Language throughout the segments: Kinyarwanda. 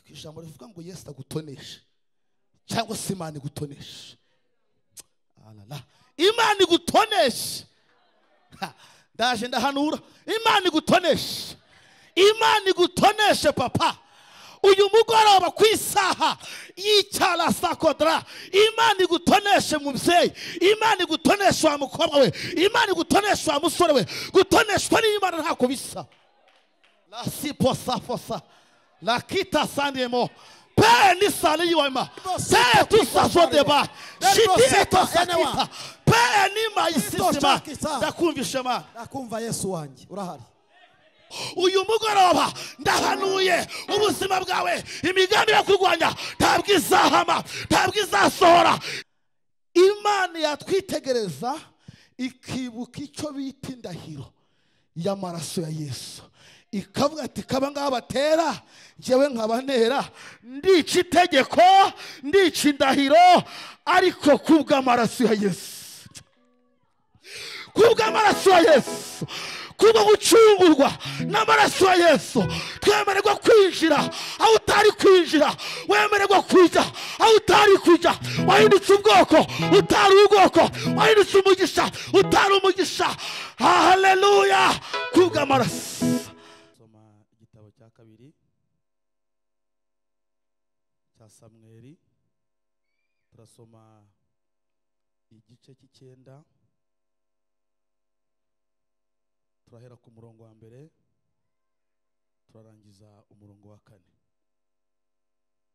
Ariko ijambo rivuga ngo Yesu agutoneshe cyangwa se Imana igutoneshe. Alala, Imana igutoneshe. Ndaje ndahanura, Imana igutoneshe, Imana igutoneshe papa. Uyu mugoroba ku isaha y'icyara sakodra, Imana igutoneshe mubyeyi, Imana igutoneshe wa mukobwa we, Imana igutoneshe wa musore we. Gutoneshwa n'Imana ntako bisa. La siposa fosa la kita sandemo pe ni sali yiwema pe tu saso deba shiti eto sakita pe ni maisisima. Ndakumvisha ma ndakumva Yesu wanjye urahari. Uyu mugoroba ndahanuye ubuzima bwawe, imigambi yo kurwanya ntabwo izahama, ntabwo izasohora. Imana yatwitegereza ikibuka icyo bita indahiro y'amaraso ya Yesu, ikavuga ati kaba ngaba batera njyewe nkabanera, ndica itegeko, ndica indahiro, ariko kubw'amaraso ya Yesu, kubw'amaraso ya Yesu, kubwo gucungurwa n'amaraso ya Yesu, twemererwa kwinjira aho utari kwinjira, wemererwa kujya aho utari kujya. Wahindutse ubwoko utari ubwoko, wahindutse umugisha utari umugisha. Haleluya, kubw'amaraso. Soma igitabo cya kabiri cya Samweli, turasoma igice cy'icyenda, turahera ku murongo wa mbere turarangiza umurongo wa 4.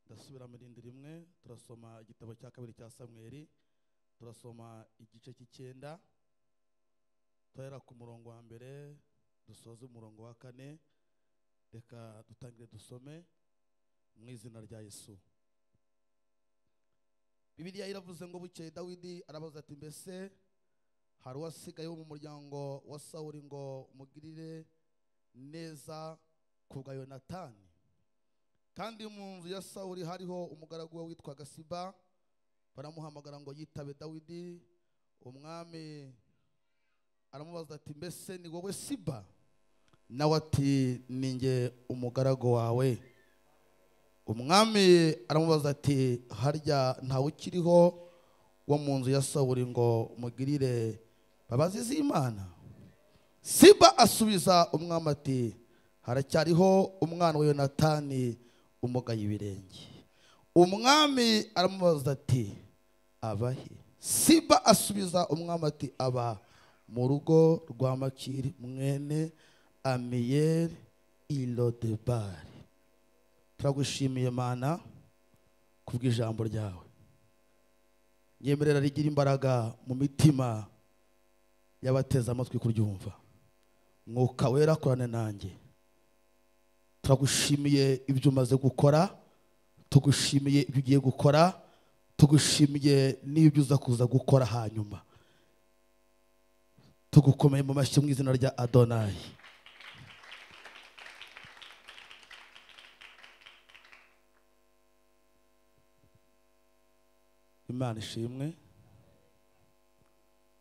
Ndasubira mu rindi rimwe, turasoma igitabo cya kabiri cya Samweli, turasoma igice cy'icyenda, turahera ku murongo wa mbere dusoze umurongo wa 4. Reka dutangire dusome mu izina rya Yesu. Bibiliya iravuze ngo bukeye Dawidi arabaza ati mbese hari uwasigaye wo mu muryango wa Sawuli ngo mugirire neza kubwa Yonatani? Kandi mu nzu ya Sawuli hariho umugaragu we witwaga Siba, baramuhamagara ngo yitabe Dawidi. Umwami aramubaza ati mbese ni wowe Siba? Nawe ati ni njye umugaragu wawe. Umwami aramubaza ati harya ntawe ukiriho wo mu nzu ya Sawuli ngo mugirire babazi z'Imana? Siba asubiza umwami ati haracyariho umwana wa Yonatani umugaye ibirenge. Umwami aramubaza ati abahe? Siba asubiza umwami ati aba mu rugo rwa Makiri mwene Amiyeli i Lodebari. Turagushimiye Mana kubw'ijambo ryawe, nyemerera rigira imbaraga mu mitima y'abateze amatwi kuryumva. Mwuka wera akorane nanjye. Turagushimiye ibyo umaze gukora, tugushimiye ibyo ugiye gukora, tugushimiye n'ibyo uza kuza gukora hanyuma. Tugukomeye mu mashyi mu izina rya Adonai. Imana ishimwe.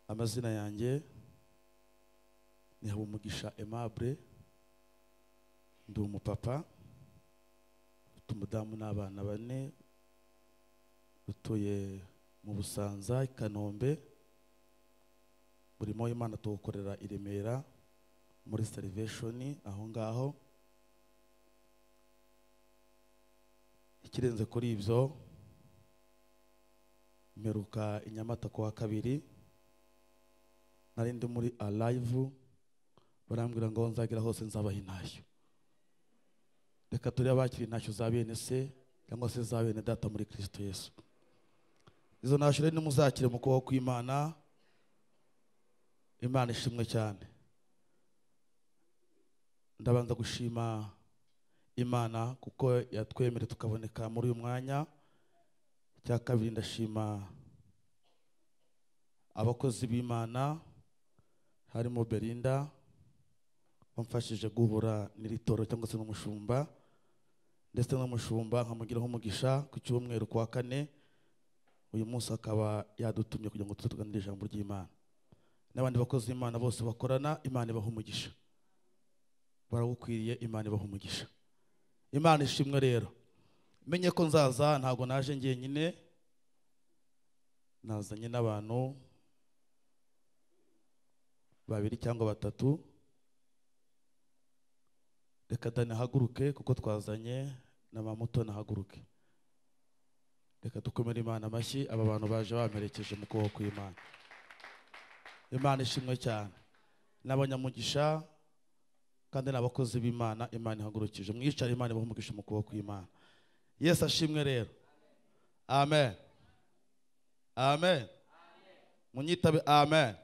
Amazina yanjye ni Habumugisha Aimable, ndi umupapa, mfite umudamu n'abana 4, utuye mu Busanza i Kanombe. Murimo w'Imana tuwukorera i Remera muri Salvation aho ngaho. Ikirenze kuri ibyo, mperuka i Nyamata ku wa kabiri, nari ndi muri Alive, barambwira ngo nzagera hose nzabaha intashyo. Reka turi abakiri intashyo za bene se cyangwa se za bene data muri Kristo Yesu. Izo ntashyo rero nimuzakire mu kuboko kw'Imana. Imana ishimwe cyane. Ndabanza gushima Imana kuko yatwemereye tukaboneka muri uyu mwanya. Cya kabiri ndashima abakozi b'Imana harimo Belinda wamfashije guhura n'iri toro cyangwa se n'umushumba, ndetse n'umushumba nkamugiraho umugisha ku cyumweru kwa 4. Uyu munsi akaba yadutumye kugira ngo tuganire ijambo ry'Imana. N'abandi bakozi b'Imana bose bakorana, Imana ibaha umugisha, barawukwiriye, Imana ibaha umugisha. Imana ishimwe rero. Menye ko nzaza ntago naje njyenyine, nazanye n'abantu babiri cyangwa batatu. Reka Dani ahaguruke kuko twazanye na Mamuto nahaguruke. Reka dukomere Imana amashyi, aba bantu baje bamerekeje mu kuboko kw'Imana. Imana ishimwe cyane. N'abanyamugisha kandi n'abakozi b'Imana, Imana ihagurukije. Mwicare, Imana ibahe umugisha mu kuboko kw'Imana. Yesu ashimwe rero. Amen. Amen. Munyitabe amen.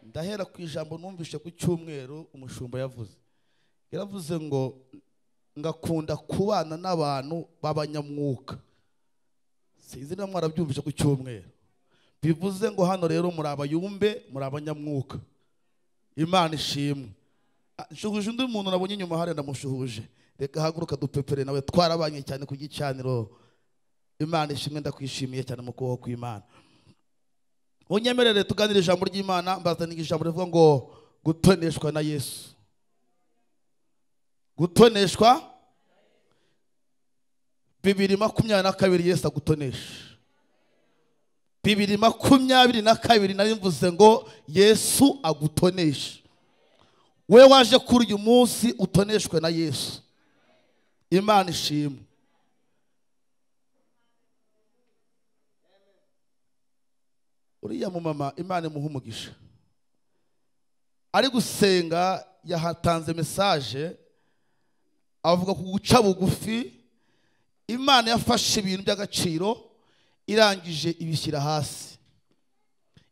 Ndahera ku ijambo numvishe ku cyumweru umushumba yavuze. Yaravuze ngo ngakunda kubana n'abantu b'abanyamwuka. Sinzi niba mwarabyumvishe ku cyumweru. Bivuze ngo hano rero muri abayumbe, muri abanyamwuka. Imana ishimwe. Nshuhuje undi muntu nabonye inyuma hariya, ndamushuhuje. Reka haguruka dupepere nawe, twarabanye cyane ku gicaniro. Imana ishimwe, ndakwishimiye cyane mu kuboko kw'Imana. Unyemerere tuganire ijambo ry'Imana. Mbazaniye ijambo rivuga ngo gutoneshwa na Yesu. Gutoneshwa 2022 Yesu agutonesha. 2022 nari mvuze ngo Yesu agutonesha. We waje kuri uyu munsi utoneshwe na Yesu. Imana ishimwe. Uriya mumama Imana imuha umugisha. Ari gusenga yahatanze message avuga ku guca bugufi. Imana yafashe ibintu by'agaciro irangije ibishyira hasi.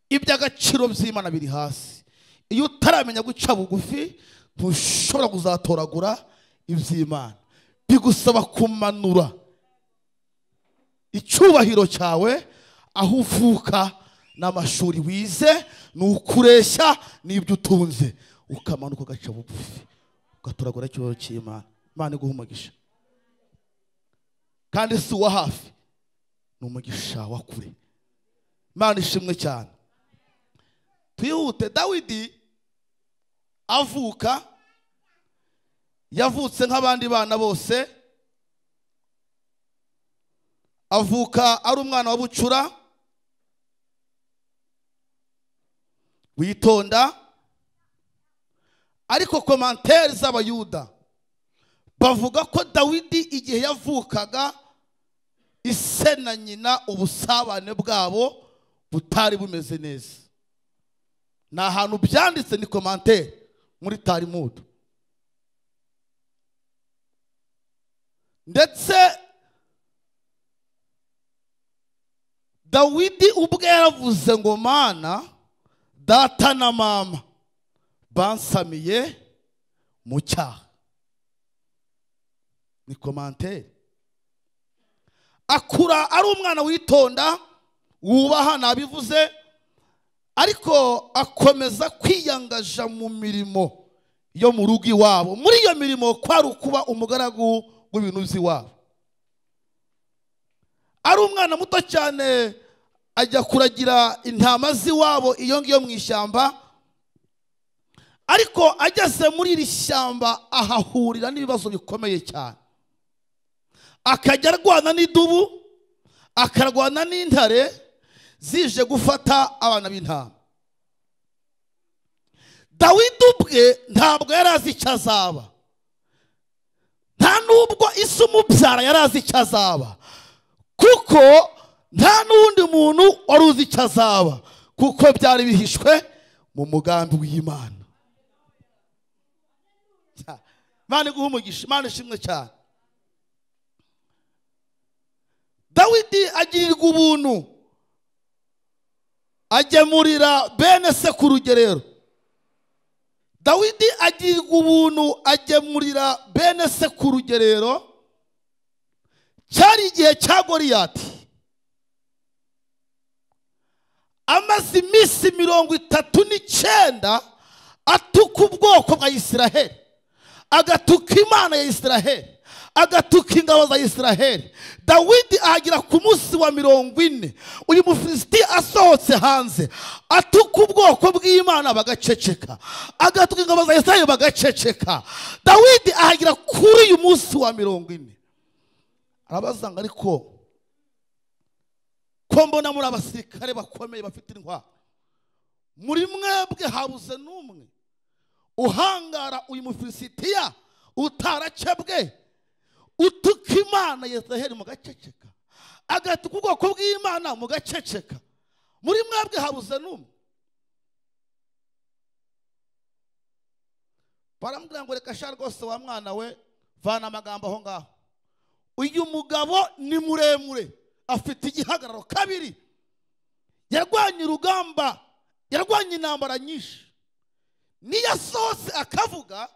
Iby'agaciro by'Imana biri hasi. Iyo utaramenya guca bugufi ntushobora kuzatoragura iby'Imana. Bigusaba kumanura icyubahiro cyawe, aho uvuka n'amashuri wize, n'ukureshya n'ibyo utunze, ukamanuka ugaca bugufi ugatoragura icyubahiro cy'Imana. Imana iguha umugisha. Kandi si uwa hafi, ni umugisha wa kure. Imana ishimwe cyane. Twihute. Dawidi avuka, yavutse nk'abandi bana bose. Avuka ari umwana wa bucura witonda. Ariko commentaire z'abayuda bavuga ko Dawidi igihe yavukaga ise na nyina ubusabane bwabo butari bumeze neza. Ni ahantu byanditse, ni commentaire muri Talmud. Ndetse Dawidi ubwe yaravuze ngo Mana, data na mama bansamiye mu cyaha. Ni commentaire. Akura ari umwana witonda, wubaha, nabivuze, ariko akomeza kwiyangaja mu mirimo yo mu rugo iwabo. Muri iyo mirimo kwari ukuba umugaragu w'ibintu by'iwabo. Ari umwana muto cyane ajya kuragira intama z'iwabo iyo ngiyo mu ishyamba. Ariko ageze muri iri shyamba ahahurira n'ibibazo bikomeye cyane. Akajya arwana n'idubu, akarwana n'intare zije gufata abana b'intama. Dawidi ubwe ntabwo yari azi icyo azaba. Nta nubwo ise umubyara yari azi icyo azaba, kuko nta n'undi muntu wari uzi icyo azaba, kuko byari bihishwe mu mugambi w'Imana. Imana iguhe umugisha. Imana ishimwe cyane. Dawidi agirirwa ubuntu, agemurira bene se ku rugerero. Dawidi agirirwa ubuntu, agemurira bene se ku rugerero. Cyari igihe cya Goliyati. Amaze iminsi 39 atuka ubwoko bwa Isiraheli, agatuka Imana ya Isiraheli, agatuka ingabo za Isiraheli. Dawidi ahagera ku munsi wa 40, uyu Mufilisiti asohotse hanze atuka ubwoko bw'Imana bagaceceka, agatuka ingabo za Isiraheli bagaceceka. Dawidi ahagera kuri uyu munsi wa 40 Arabaza ngo ariko ko mbona muri abasirikare bakomeye bafite intwaro, muri mwebwe habuze n'umwe uhangara uyu Mufilisitiya utarakebwe, utuka Imana Yezebeli mugaceceka, agatuka ubwoko bw'Imana mugaceceka, muri mwebwe habuze n'umwe? Baramubwira ngo reka sha rwose wa mwana we, vana amagambo aho ngaho. Uyu mugabo ni muremure, afite igihagararo kabiri, yarwanye urugamba, yarwanye intambara nyinshi, niyo asohotse akavuga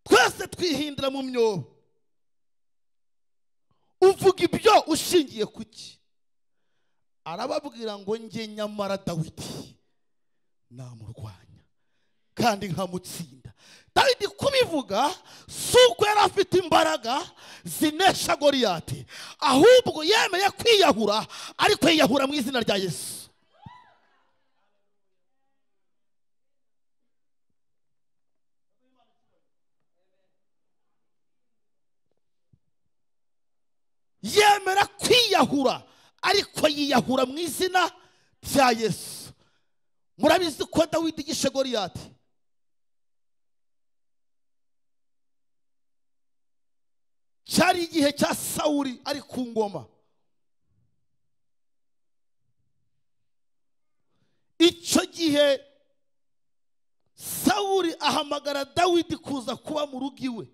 twese twihindura mu myobo. Uvuga ibyo ushingiye kuki? Arababwira ngo njye nyamara Dawidi namurwanya kandi nkamutsinda. Dawidi kubivuga si uko yari afite imbaraga zinesha Goliyati, ahubwo yemeye kwiyahura, ariko yiyahura mu izina rya Yesu. Yemera kwiyahura, ariko yiyahura mu izina rya Yesu. Murabizi ko Dawidi yishe Goliyati. Cyari igihe cya Sawuli ari ku ngoma. Icyo gihe Sawuli ahamagara Dawidi kuza kuba mu rugo iwe.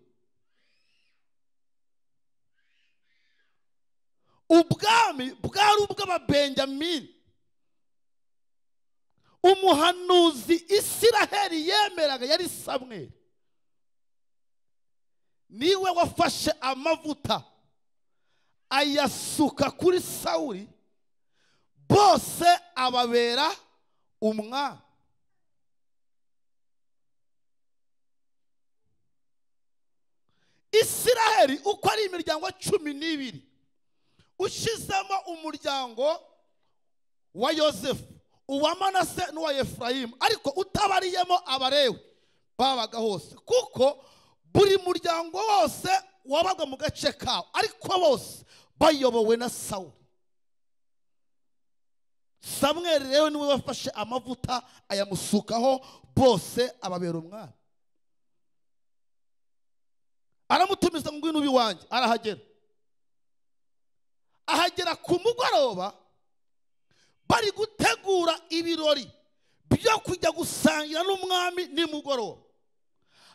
Ubwami bwari ubw'Ababenjamini. Umuhanuzi Isiraheli yemeraga yari Samweli, niwe wafashe amavuta ayasuka kuri Sawuli, bose ababera umwami. Isiraheli uko ari imiryango 12, ushizemo umuryango wa Yosefu, uwa Manase n'uwa Efurayimu, ariko utabariyemo Abalewi babaga hose, kuko buri muryango wose wabaga mu gace kawo, ariko bose bayobowe na Sawuli. Samweli rero niwe wafashe amavuta ayamusukaho, bose ababera umwami. Aramutumiza ngo ngwino ube iwanjye, arahagera. Ahagera ku mugoroba bari gutegura ibirori byo kujya gusangira n'umwami nimugoroba.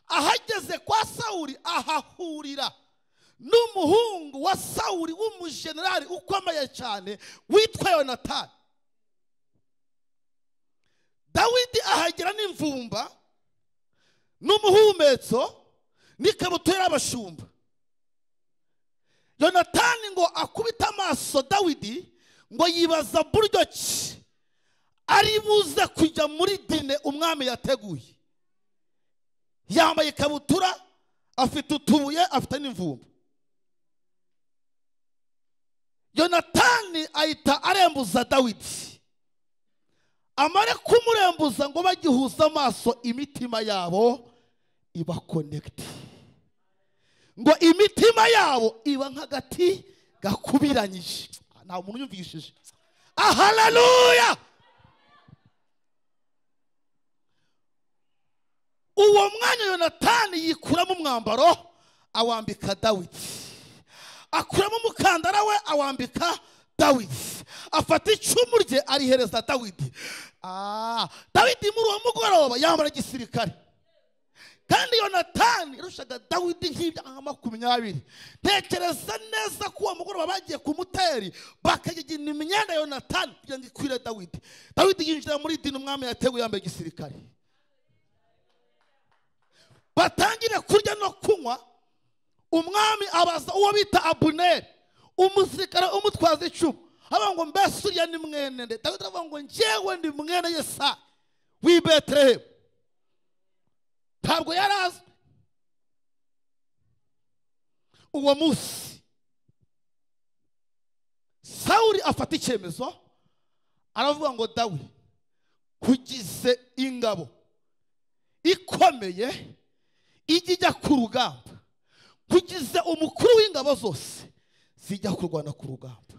Ahageze kwa Sawuli ahahurira n'umuhungu wa Sawuli w'umujenerali ukomeye cyane witwa Yonatani. Dawidi ahagera n'imvumba n'umuhumetso n'ikabutura y'abashumba. Yonatani ngo akubita amaso Dawidi ngo yibaza buryo ki ari buze kujya muri dine umwami yateguye. Yambaye ikabutura, afite utubuye, afite n'imvumba. Yonatani ahita arembuza Dawidi. Amare kumurembuza ngo bagihuza amaso, imitima yabo iba connect, ngo imitima yabo iba nk'agati gakubiranyije. Nta muntu unyumvishije. Haleluya! Uwo mwanya Yonatani yikuramo umwambaro awambika Dawidi, akuramo umukandara we awambika Dawidi, afata icumu rye arihereza Dawidi. Dawidi muri uwo mugoroba yambara igisirikare. Kandi Yonatani yarushaga Dawidi nk'imyaka 20. Ntekereza neza ko uwo mugoroba bagiye kumuteri bakagigina imyenda Yonatani kugira ngo ikwire Dawidi. Dawidi yinjira muri dini umwami yateguye yambaye igisirikare. Batangire kurya no kunywa, umwami abaza uwo bita Abuneri, umusirikare umutwaza icumu, avuga ngo mbese uriya ni mwene nde? Dawidi aravuga ngo njyewe ndi mwene Yesayi w'i Betelehemu. Ntabwo yari azwi. Uwo munsi Sawuli afata icyemezo, aravuga ngo Dawidi kugize ingabo ikomeye ijya ku rugamba, kugize umukuru w'ingabo zose, zijya kurwana ku rugamba.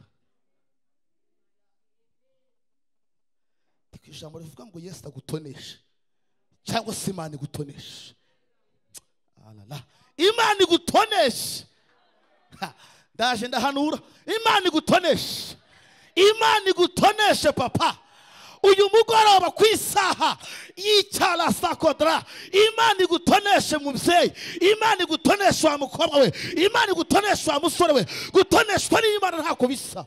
Ijambo rivuga ngo Yesu agutoneshe cyangwa se Imana igutoneshe. Alala, Imana igutoneshe. Ndaje ndahanura, Imana igutoneshe, Imana igutoneshe papa. Uyu mugoroba ku isaha y'icyara sakodra, Imana igutoneshe mubyeyi, Imana igutoneshe wa mukobwa we, Imana igutoneshe wa musore we. Gutoneshwa n'Imana ntako bisa,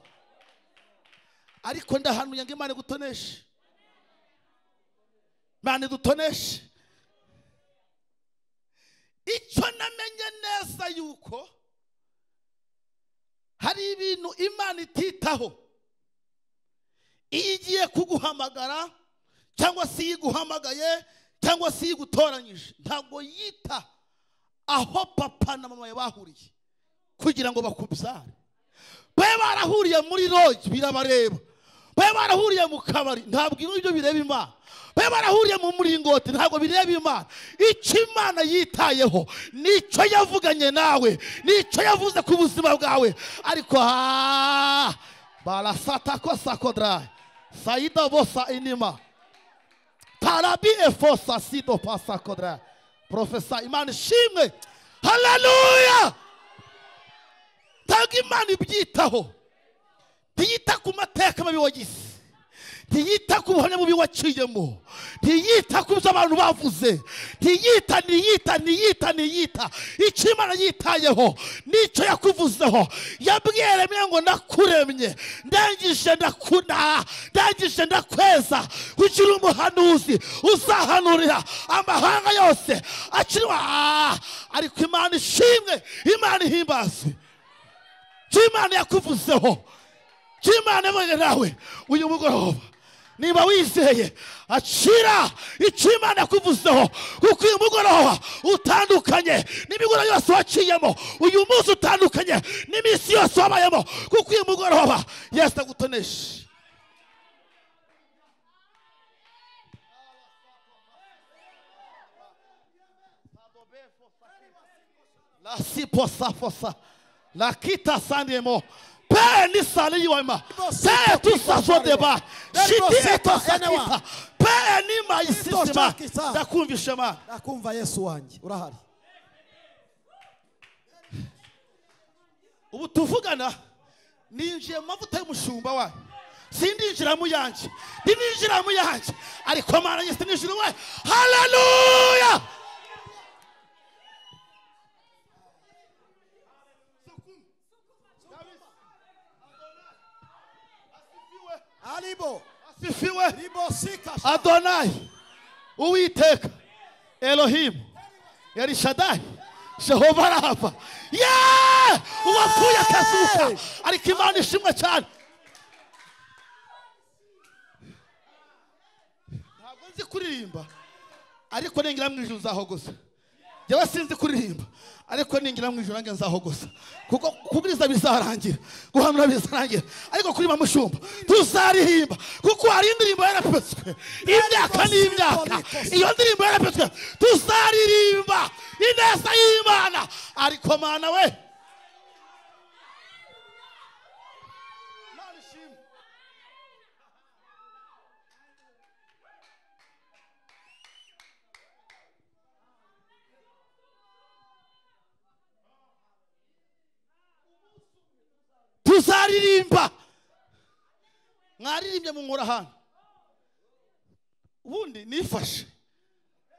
ariko ndahanuye ngo Imana igutoneshe. Imana idutoneshe. Icyo namenye neza yuko hari ibintu Imana ititaho. Iyo igiye kuguhamagara cyangwa se iguhamagaye cyangwa se igutoranyije, ntabwo yita aho papa na mama bahuriye kugira ngo bakubyare. Babe barahuriye muri lodge birabareba, babe barahuriye mu kabari ntabwo ibyo bireba Imana, babe barahuriye mu muringoti ntabwo bireba Imana. Icyo Imana yitayeho nicyo yavuganye nawe, nicyo yavuze ku buzima bwawe. Ariko barasata ko sakodra saida bosa inima tarabi efosa sido pasakodra. Profesa, Imana ishimwe, haleluya. Ntabwo Imana ibyitaho, ntiyita ku mateka mabi wagize, ntiyita ku buhamya bubi waciyemo, ntiyita ku byo abantu bavuze, ntiyita ntiyita ntiyita ntiyita. Icyo Imana yitayeho nicyo yakuvuzeho. Yabwiye Yeremiya ngo ndakuremye, ndangije ndakuna, ndangije ndakweza kugira umuhanuzi uzahanurira amahanga yose akiriho. Ariko Imana ishimwe, Imana ihimbazwe. Icyo Imana yakuvuzeho, icyo Imana yabonye nawe uyu mugoroba, niba wizeye acira icyo Imana yakuvuzeho, kuko uyu mugoroba utandukanye n'imigoroba yose waciyemo, uyu munsi utandukanye n'iminsi yose wabayemo, kuko uyu mugoroba Yesu agutonesha. La siposa fosa la kita sandemo pe ni sali wema pe tu saso deba shiti eto sakita pe ni maisisima. Ndakumvisha ma ndakumva Yesu wanjye urahari. Ubu tuvugana ninjiye mu mavuta y'umushumba wawe, sindinjira mu yanjye, ndinjira mu yanjye, ariko Mana Yesu nijuru we. Haleluya. Alibo asifiwe Adonai, Uwiteka, Elohim, Elishadai, Jehova Rafa. Yeah! Uwapfuye akazuka, ariko Imana ishimwe cyane. Ntabwo nzi kuririmba, ariko ningira mu ijuru nzahogoza. Jyewe sinzi kuririmba, ariko ningira mu ijuru nanjye nzahogoza, kuko kubwiriza bizarangira, guhanura bizarangira, ariko kuririmba mushumba tuzaririmba, kuko hari indirimbo yarapetswe imyaka n'imyaka. Iyo ndirimbo yarapetswe, tuzaririmba ineza y'Imana. Ariko Mana we, tuzaririmba. Mwaririmbye mu nkora hano, ubundi nifashe,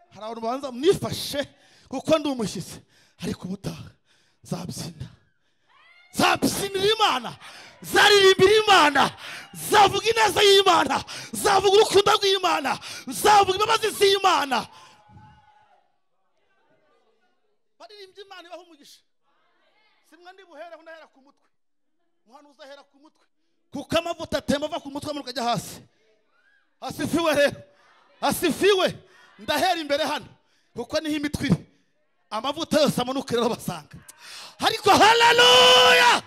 hari abantu banza nifashe kuko ndi umushyitsi, ariko ubutaha nzabyina, nzabyinira Imana, nzaririmbira Imana, nzavuga ineza y'Imana, nzavuga urukundo rw'Imana, nzavuga imbabazi z'Imana. Baririmbye Imana ibaha umugisha. Simwe ndi buhereho, ndahera ku mutwe. Umuhanuzi ahera ku mutwe, kuko amavuta atemba ava ku mutwe amanuka ajya hasi. Asifiwe rero, asifiwe. Ndahera imbere hano kuko niho imitwe iri, amavuta yose amanuka rero basanga. Ariko haleluya,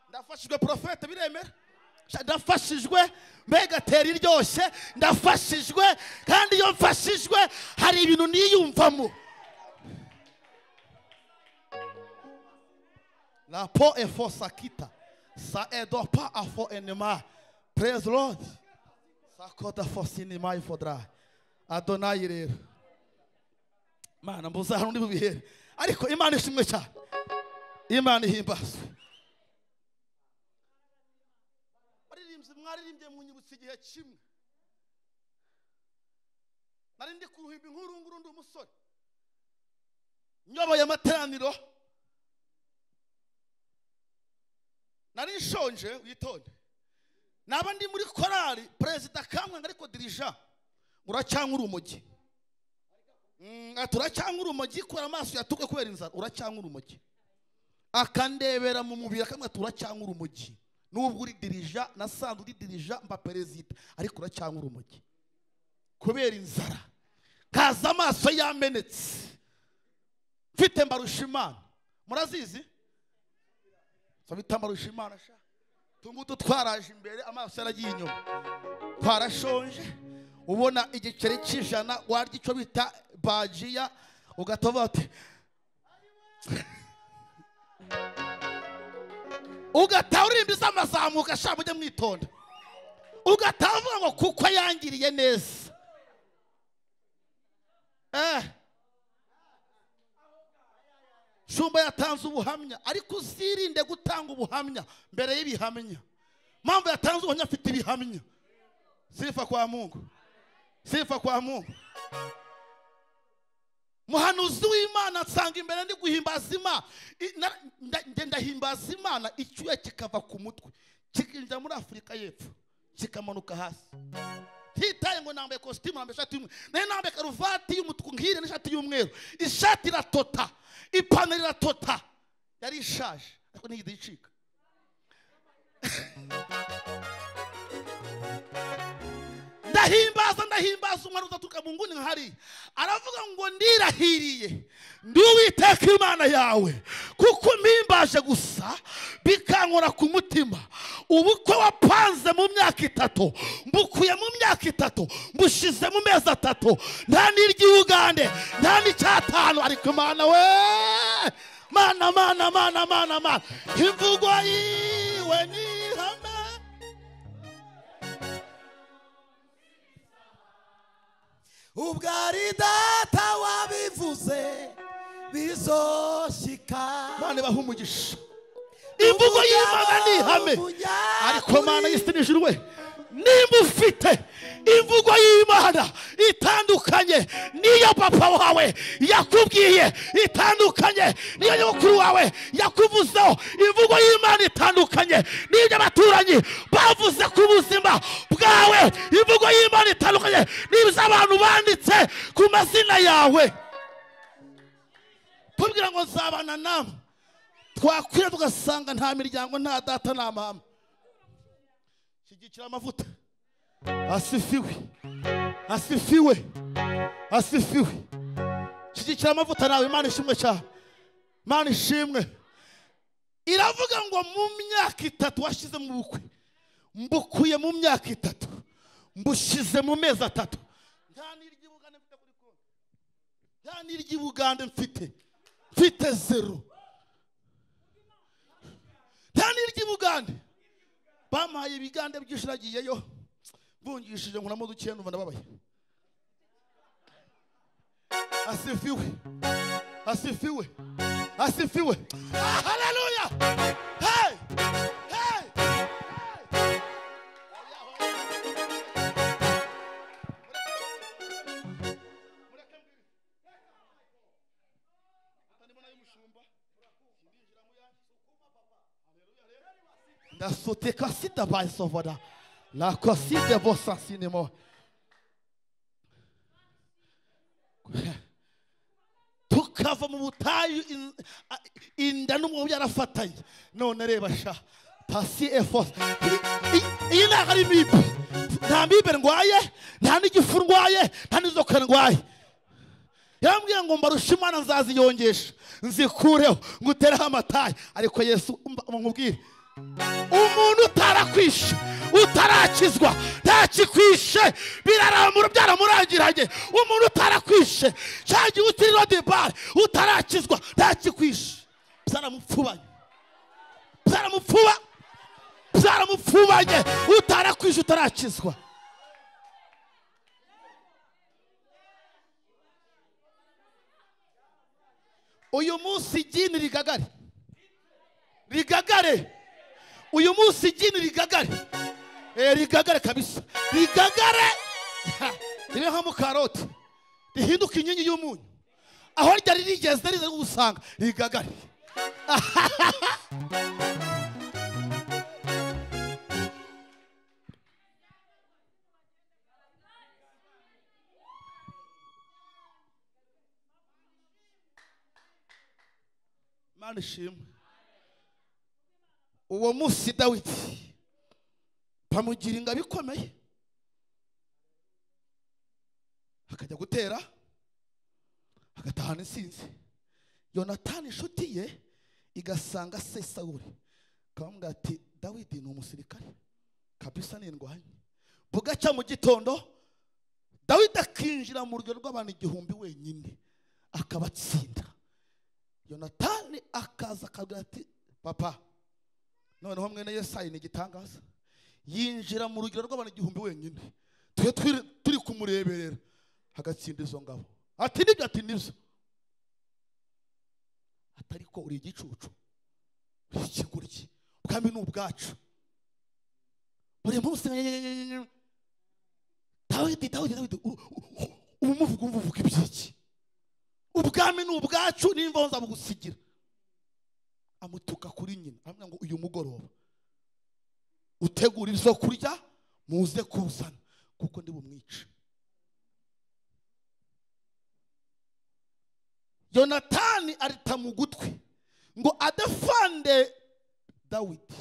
ndafashijwe profete, biremera, ndafashijwe mbega tera iryoshye, ndafashijwe. Kandi iyo mfashijwe hari ibintu niyumvamo. La po e fo sakita sa edopa afo enema. Praise the Lord. Sakota fo sinema ifodra. Adonai rero. Mana mbuza hano ndi bubihere. Ariko Imana ishimwe cyane. Imana ihimbazwe. Baririmbye mwaririmbye munyibutse igihe kimwe. Nari ndi kuhimba inkuru nguru ndi umusore. Nyoboye amateraniro. Nari nshonje witonde. Naba ndi muri korali president kamwe ariko dirija uracyangura urumogi. Turacyangura urumogi kora amaso yatuke kubera inzara uracyangura urumogi. Akandebera mu mubiri akamwe turacyangura urumogi. Nubwo uri dirija nasanze uri dirija mba president ariko uracyangura urumogi. Kubera inzara. Kaza amaso yamenetse. Mfite mbarushimana. Murazizi? Sabita mbarushimana sha. Tungutu twaraje imbere amaso yaragiye inyuma. Twarashonje ubona igiceri cy'ijana warya icyo bita bajiya ugatova ati ugataha amazamuka sha mujye mwitonda. Ugataha ngo kuko yangiriye neza. Shumba yatanze ubuhamya ariko uzirinde gutanga ubuhamya mbere y'ibihamya. Mpamvu yatanze ubuhamya afite ibihamya. Sifa kwa Mungu. Sifa kwa Mungu. Muhanuzi w'Imana nsanga imbere ndi guhimbaza Imana. Ndahimbaza Imana icyuya kikava ku mutwe kikinjira muri Afrika y'Epfo kikamanuka hasi. Hitaye ngo nambaye costume nambaye ishati y'umweru. Naye nambaye karuvati y'umutuku nkire n'ishati y'umweru. Ishati iratota, ipantaro iratota. Yari ishaje ariko ntiyigeze icika. Ndahimbaza ndahimbaza umwana uzaturuka mu nguni nkahari. Aravuga ngo ndirahiriye ndi Uwiteka Imana yawe kuko mpimbaje gusa bikankora ku mutima. Ubukwe wapanze mu myaka 3 mbukuye mu myaka 3 mbushize mu mezi 3 nta n'iry'Ugande nta n'icyatanu ariko Imana we mana mana mana mana mana imvugo yiwe ni ihame. Ubwo ari data wabivuze bizoshika. Mana ibahe umugisha. Imvugo y'Imana ni ihame. Ariko Mana y'isi n'ijuru we nimba ufite imvugo y'Imana itandukanye niyo papa wawe yakubwiye, itandukanye niyo nyogokuru wawe yakuvuzeho, imvugo y'Imana itandukanye n'ibyo abaturanyi bavuze ku buzima bwawe, imvugo y'Imana itandukanye n'ibyo abantu banditse ku mazina yawe. Tubwira ngo nzabana namwe twakwira tugasanga nta miryango nta data nta mama. Shyigikira amavuta. Asifiwe. Asifiwe. Asifiwe. Shyigikira amavuta nawe. Imana ishimwe cyane. Imana ishimwe. Iravuga ngo mu myaka 3 washize mu bukwe mbukuye mu myaka 3 mbushize mu mezi 3. Nta n'iry'Ubugande mfite kuri konti. Nta n'iry'Ubugande mfite. Mfite 0. Nta n'iry'Ubugande. Bampaye ibigande byinshi nagiyeyo mvungishije nkuramo duke numva ndababaye. Asifiwe. Asifiwe. Asifiwe. Haleluya. Hey! Hey! Hey! Ndasote kasita baisovada la kasite bosansinemo. Tukava mu butayu inda n'umwobo byarafatanye. None reba sha pasi effort. Iyi ntabwo ari mibi. Nta mibe ndwaye, nta n'igifu ndwaye, nta n'inzoka ndwaye. Yambwiye ngo mbarushe Imana nzaziyongesha nzikureho ngutereho amatayi. Ariko Yesu nkubwire umuntu utarakwishe utarakizwa ntakikwishe biraramura byaramurangiranye. Umuntu utarakwishe cyagiye utiri rodebare utarakizwa ntakikwishe byaramupfubanye. Byaramupfuba, byaramupfubanye, utarakwije utarakizwa. Uyu munsi igini rigagare, rigagare. Uyu munsi igini rigagare, rigagare kabisa, rigagare ribe nka mukaroti, rihinduka inkingi y'umunyu. Aho ryari rigeze riza gusanga rigagare. Imana ishimwe. Uwo munsi Dawidi bamugira ingabo ikomeye, akajya gutera agatahana insinzi. Yonatani inshuti ye igasanga se Sawuli, akamubwira ati Dawidi ni umusirikare kabisa, ni indwanyi. Bugacya mu gitondo Dawidi akinjira mu rugero rw'abantu 1000 wenyine akabatsinda. Yonatani akaza akabwira ati papa, noneho mwene Yesayi ni igitangaza, yinjira mu rugero rw'abantu 1000 wenyine, twe turi kumureberera agatsinda izo ngabo. Ati nibyo, ati nibyo. Atariko uri igicucu, uri ikigoryi, ubwami ni ubwacu. Buri munsi Dawidi, Dawidi, Dawidi, umuvuga umuvuga ibyiki? Ubwami ni ubwacu, nimba nzabugusigira. Amutuka kuri nyina, aramubwira ngo uyu mugoroba utegura ibyo kurya muze kuzana, kuko ndi bumwice. Yonatani arita mu gutwi ngo adafande Dawidi.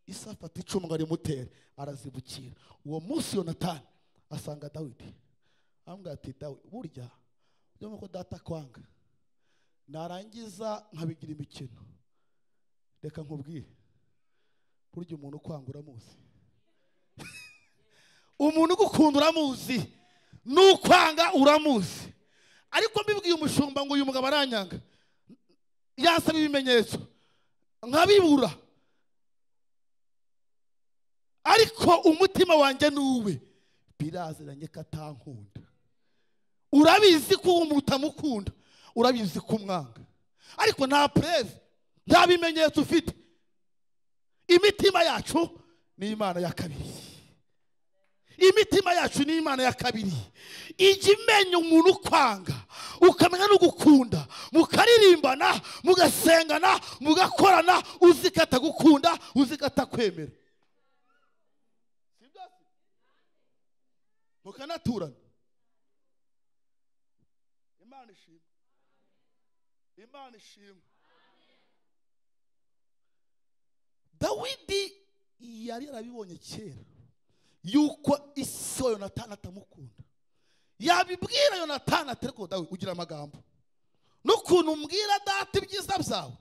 Isi afata icumu ngo arimutere, arazibukira. Uwo munsi Yonatani asanga Dawidi, aramubwira ati Dawidi, burya byo ko data kwanga narangiza nkabigira imikino, reka nkubwire, burya umuntu ukwanga uramuzi. Umuntu ugukunda uramuzi, n'ukwanga uramuzi. Ariko mbibwiye umushumba ngo uyu mugabo aranyanga, yansaba ibimenyetso nkabibura, ariko umutima wanjye nuwe biraziranye ko atankunda. Urabizi ko umuntu utamukunda, urabizi ko umwanga, ariko nta preve, nta bimenyetso ufite. Imitima yacu ni Imana ya kabiri. Imitima yacu ni Imana ya kabiri. Ijya imenya umuntu ukwanga, ukamenya no gukunda, mukaririmbana, mugasengana, mugakorana, uzi ko atagukunda, uzi ko atakwemera, mukanaturana. Imana ishimwe, Imana ishimwe. Dawidi yari yarabibonye kera yuko isi wa Yonatani atamukunda. Yabibwira Yonatani ati ariko Dawidi ugira amagambo, n'ukuntu umbwira data ibyiza byawe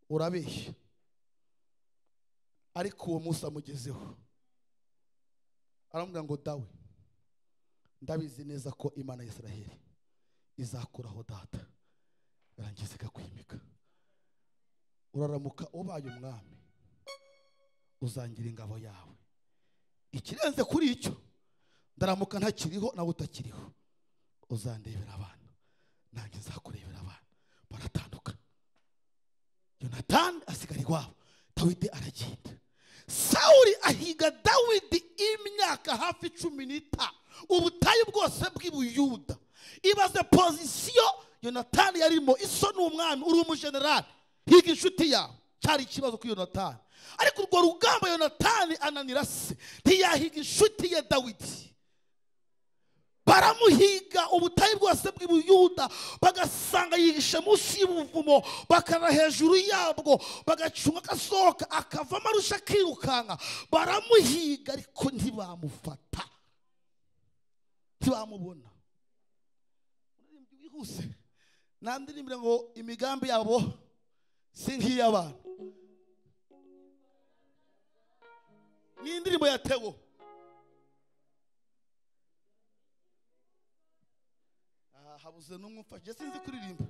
urabeshya. Ariko uwo munsi amugezeho aramubwira ngo Dawe, ndabizi neza ko Imana ya Israheli izakuraho data irangiza ikakwimika. Uraramuka ubaye umwami, uzangira ingabo yawe. Ikirenze kuri icyo, ndaramuka ntakiriho nawe utakiriho, uzandebera abana nanjye nzakurebera abana. Baratandukana. Yonatani asigara iwabo, Dawidi aragenda. Sawuli ahiga Dawidi imyaka hafi 15, ubutayu bwose bw'Ibuyuda. Ibaze pozisiyo Yonatani yarimo. Iso ni umwami, uri umujenerali, higa inshuti yawe. Cyari ikibazo kuri Yonatani. Ariko urwo rugamba Yonatani ananira se, ntiyahiga inshuti ye Dawidi. Baramuhiga ubutayu bwose bw'Ibuyuda, bagasanga yihishe munsi y'ubuvumo, bakara hejuru yabwo, bagacunga akasohoka akavamo arusha akirukanka. Baramuhiga ariko ntibamufata, ntibamubona. Wihuse nandirimbira ngo imigambi yabo si nk'iy'abantu. Ni indirimbo ya Theo. Habuze n'umwe umfashe, sinzi kuririmba.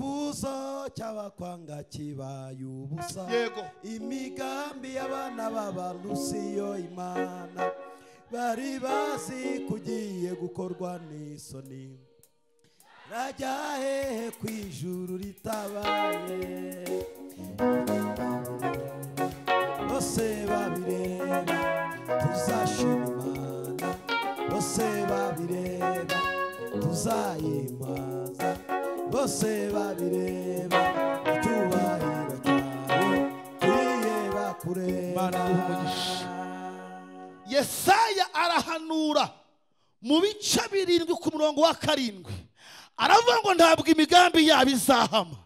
Icyifuzo cy'abakwanga kibaye ubusa. Yego. Imigambi y'abana b'abantu siyo Imana. Bari bazi kugiye gukorwa n'isoni. Rajya hehe ku ijuru ritabaye. Bose babireba tuzashima Imana. Bose babireba tuzayimaza. Bose babireba icyubahiro cyawe kireba kureba. Imana iguhe umugisha. Yesaya arahanura mu bice 7 ku murongo wa 7 aravuga ngo ntabwo imigambi yabo izahama,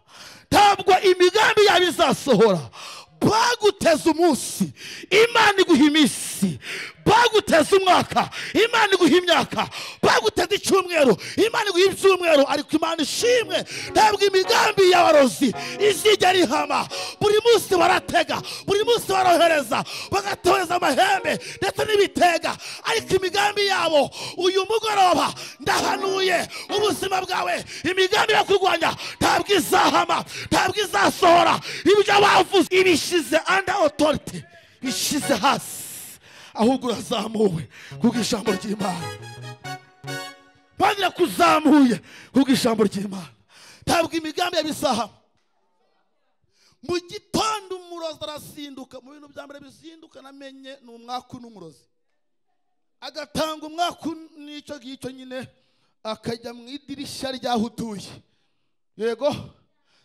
ntabwo imigambi yabo izasohora. Baguteza umunsi, Imana iguha iminsi. Baguteza umwaka, Imana iguha imyaka. Baguteza icyumweru, Imana iguha ibyumweru. Ariko Imana ishimwe, ntabwo imigambi y'abarozi izigera ihama. Buri munsi baratega, buri munsi barohereza, bagatoreza amahembe ndetse n'ibitega. Ariko imigambi yabo uyu mugoroba ndahanuye ubuzima bwawe, imigambi yo kurwanya ntabwo izahama, ntabwo izasohora. Ibyo bavuze ibishize under authority, bishize hasi, ahubwo urazamuwe kubwo ijambo ry'Imana. Bagira kuzamuye kubwo ijambo ry'Imana. Ntabwo imigambi yabisahama. Mu gitondo umurozi arazinduka. Mu bintu bya mbere bizinduka namenye ni umwaku n'umurozi. Agatanga umwaku n'icyo ngicyo nyine, akajya mu idirishya ry'aho utuye. Yego,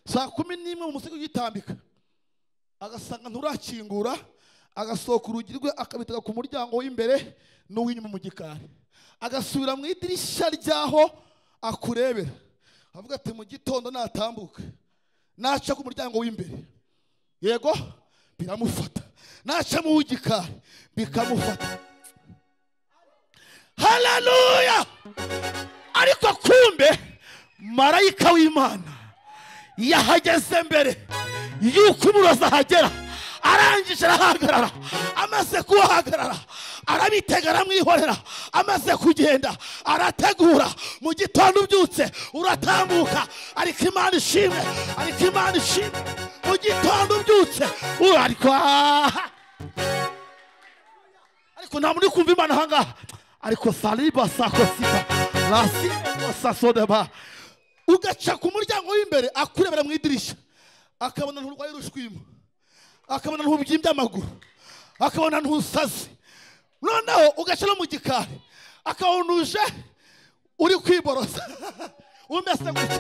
saa 11 mu musego ugitambika, agasanga nturakingura, agasohoka urugi rwe akabitega ku muryango w'imbere n'uw'inyuma mu gikari, agasubira mu idirishya ry'aho akurebera, avuga ati mu gitondo natambuka naca ku muryango w'imbere, yego biramufata, naca mu w'igikari bikamufata. Haleluya! Ariko kumbe marayika w'Imana yahageze mbere yuko umurozi ahagera. Arangije arahagarara. Amaze kuhagarara arabitega, aramwihorera. Amaze kugenda arategura. Mu gitondo ubyutse uratambuka, ariko Imana ishimwe, ariko Imana ishimwe. Mu gitondo ubyutse ariko ariko nta muntu uri kumva Imana ahangaha. Ariko saliba sakosita lasi sasodeba. Ugaca ku muryango w'imbere akurebera mu idirishya, akabona nturwaye urushwima, akabona ntubyimbye amaguru, akabona ntusaze. Noneho ugaca no mu gikari, akabona uje uri kwiborosa umeze gutya.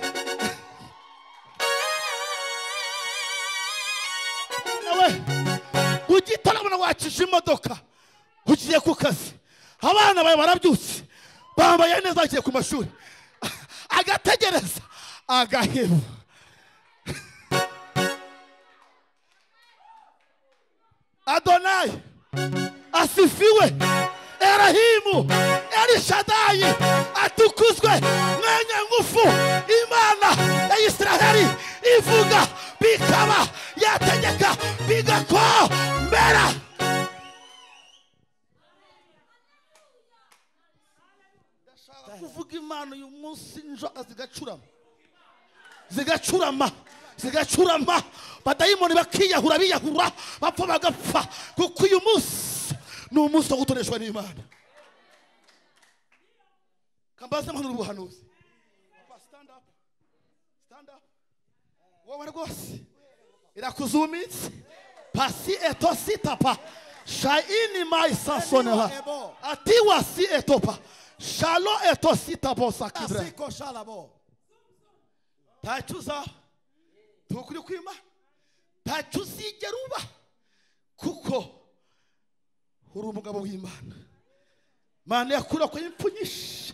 Nawe ugitarabona wakije imodoka ugiye ku kazi, abana bawe barabyutse bambaye neza bagiye ku mashuri, agategereza agaheba. Adonai asifiwe, Erahimu, Elishadai atukuzwe, mwenye ngufu. Imana ya Israheli ivuga bikaba, yategeka bigakomera. Ndashaka kuvuga Imana uyu munsi inzoka zigacurama, zigacurama, zigacurama, badayimoni bakiyahura, biyahura, bapfa bagapfa, kuko uyu munsi ni umunsi wo gutoreshwa n'Imana. Kambaze mpanura ubuhanuzi. Papa, stand up, stand up. Wowe rwose irakuzumitse. Pasi etositapa shaini maisasoneha atiwa si etopa shalo etositapo sakidre. Ntacyo uzaba, ntukuri kwima, ntacyo uzigera uba, kuko uri umugabo w'Imana. Imana yakurokoye impfu nyinshi,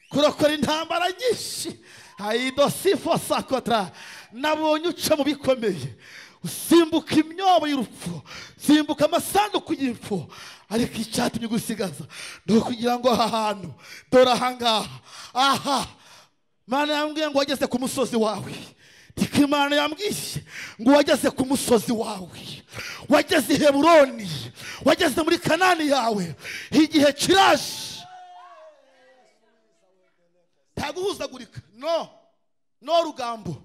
kurokora intambara nyinshi. Aidosifo sakotra. Nabonye uca mu bikomeye, usimbuka imyobo y'urupfu, usimbuka amasanduku y'imfu. Ariko icyatumye gusigaza ni ukugira ngo aha hantu, dore ahangaha, aha Imana yambwiye ngo wageze ku musozi wawe. Niko Imana yambwiye ngo wageze ku musozi wawe, wageze i Heburoni, wageze muri Kanani yawe. Igihe kiraje, nta guhuzagurika, no no rugambo.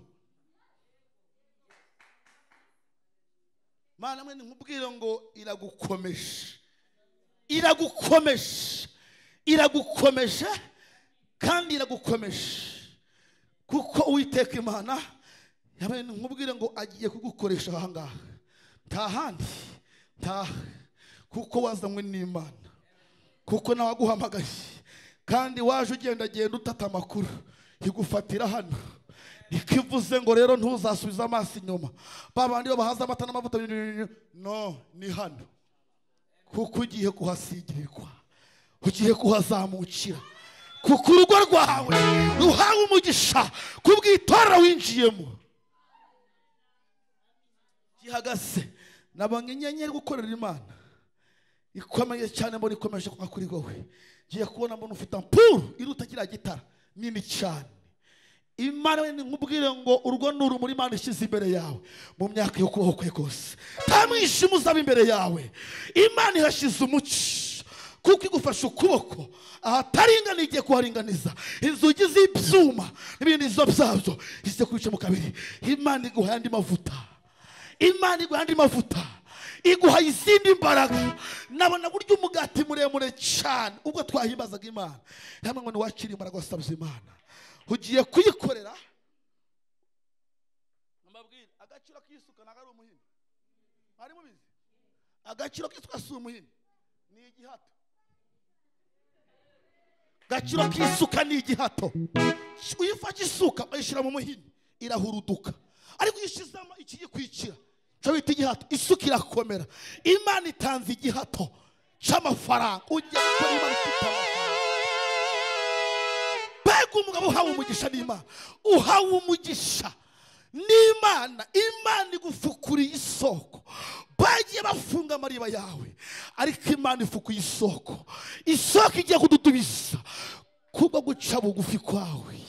Mana mwe nkubwire ngo iragukomeje, iragukomeje, iragukomeje kandi iragukomeje, kuko Uwiteka Imana yamwe nkubwire ngo agiye kugukoresha aha ngaha, nta handi, nta, kuko wazanywe n'Imana, kuko nawe aguhamagaye kandi waje ugenda genda utata amakuru igufatira hano. Nikivuze ngo rero ntuzasubiza amaso inyuma, babandi bahaza amata n'amavuta, no ni hano, kuko ugiye kuhasigirirwa, ugiye kuhazamukira, kuko urugo rwawe ruhawe umugisha kubw'itorero winjiyemo. Gihagaze nabonye inyenyeri gukorera Imana ikomeye cyane, mbona ikomeje kuba kuri wowe. Ngiye kubona mbona ufite ampuru iruta kiriya gitara nini cyane. Imana we nkubwire ngo urwo ni urumuri Imana ishyize imbere yawe mu myaka yo kubaho kwe kose, nta mwijima uzaba imbere yawe. Imana ihashize umucyo kuko igufashe ukuboko ahataringaniye igiye kuharinganiza, inzugi z'ibyuma n'ibindi zo byabyo ize kubica mu kabiri. Imana iguha andi mavuta, Imana iguha andi mavuta, iguha izindi mbaraga. Nabona buryo umugati muremure cyane ubwo twahimbazaga Imana, hamwe ngo niwakire imbaraga wasabye Imana ugiye kuyikorera. Mbabwira agaciro k'isuka ntabwo ari umuhini, mwari mubizi? Agaciro k'isuka si umuhini, ni igihato. Agaciro k'isuka ni igihato. Uyifashe isuka uyishyira mu muhini irahuruduka, ariko uyishizamo ikiyikwikira cyo bita igihato, isuka irakomera. Imana itanze igihato cy'amafaranga, ugiye gukora Imana ifite amafaranga. Mbega umugabo uhawe umugisha n'Imana, uhawe umugisha n'Imana, Imana igufukuriye isoko. Bagiye bafunga amariba yawe, ariko Imana ifukuye isoko, isoko igiye kududubiza kubwo guca bugufi kwawe.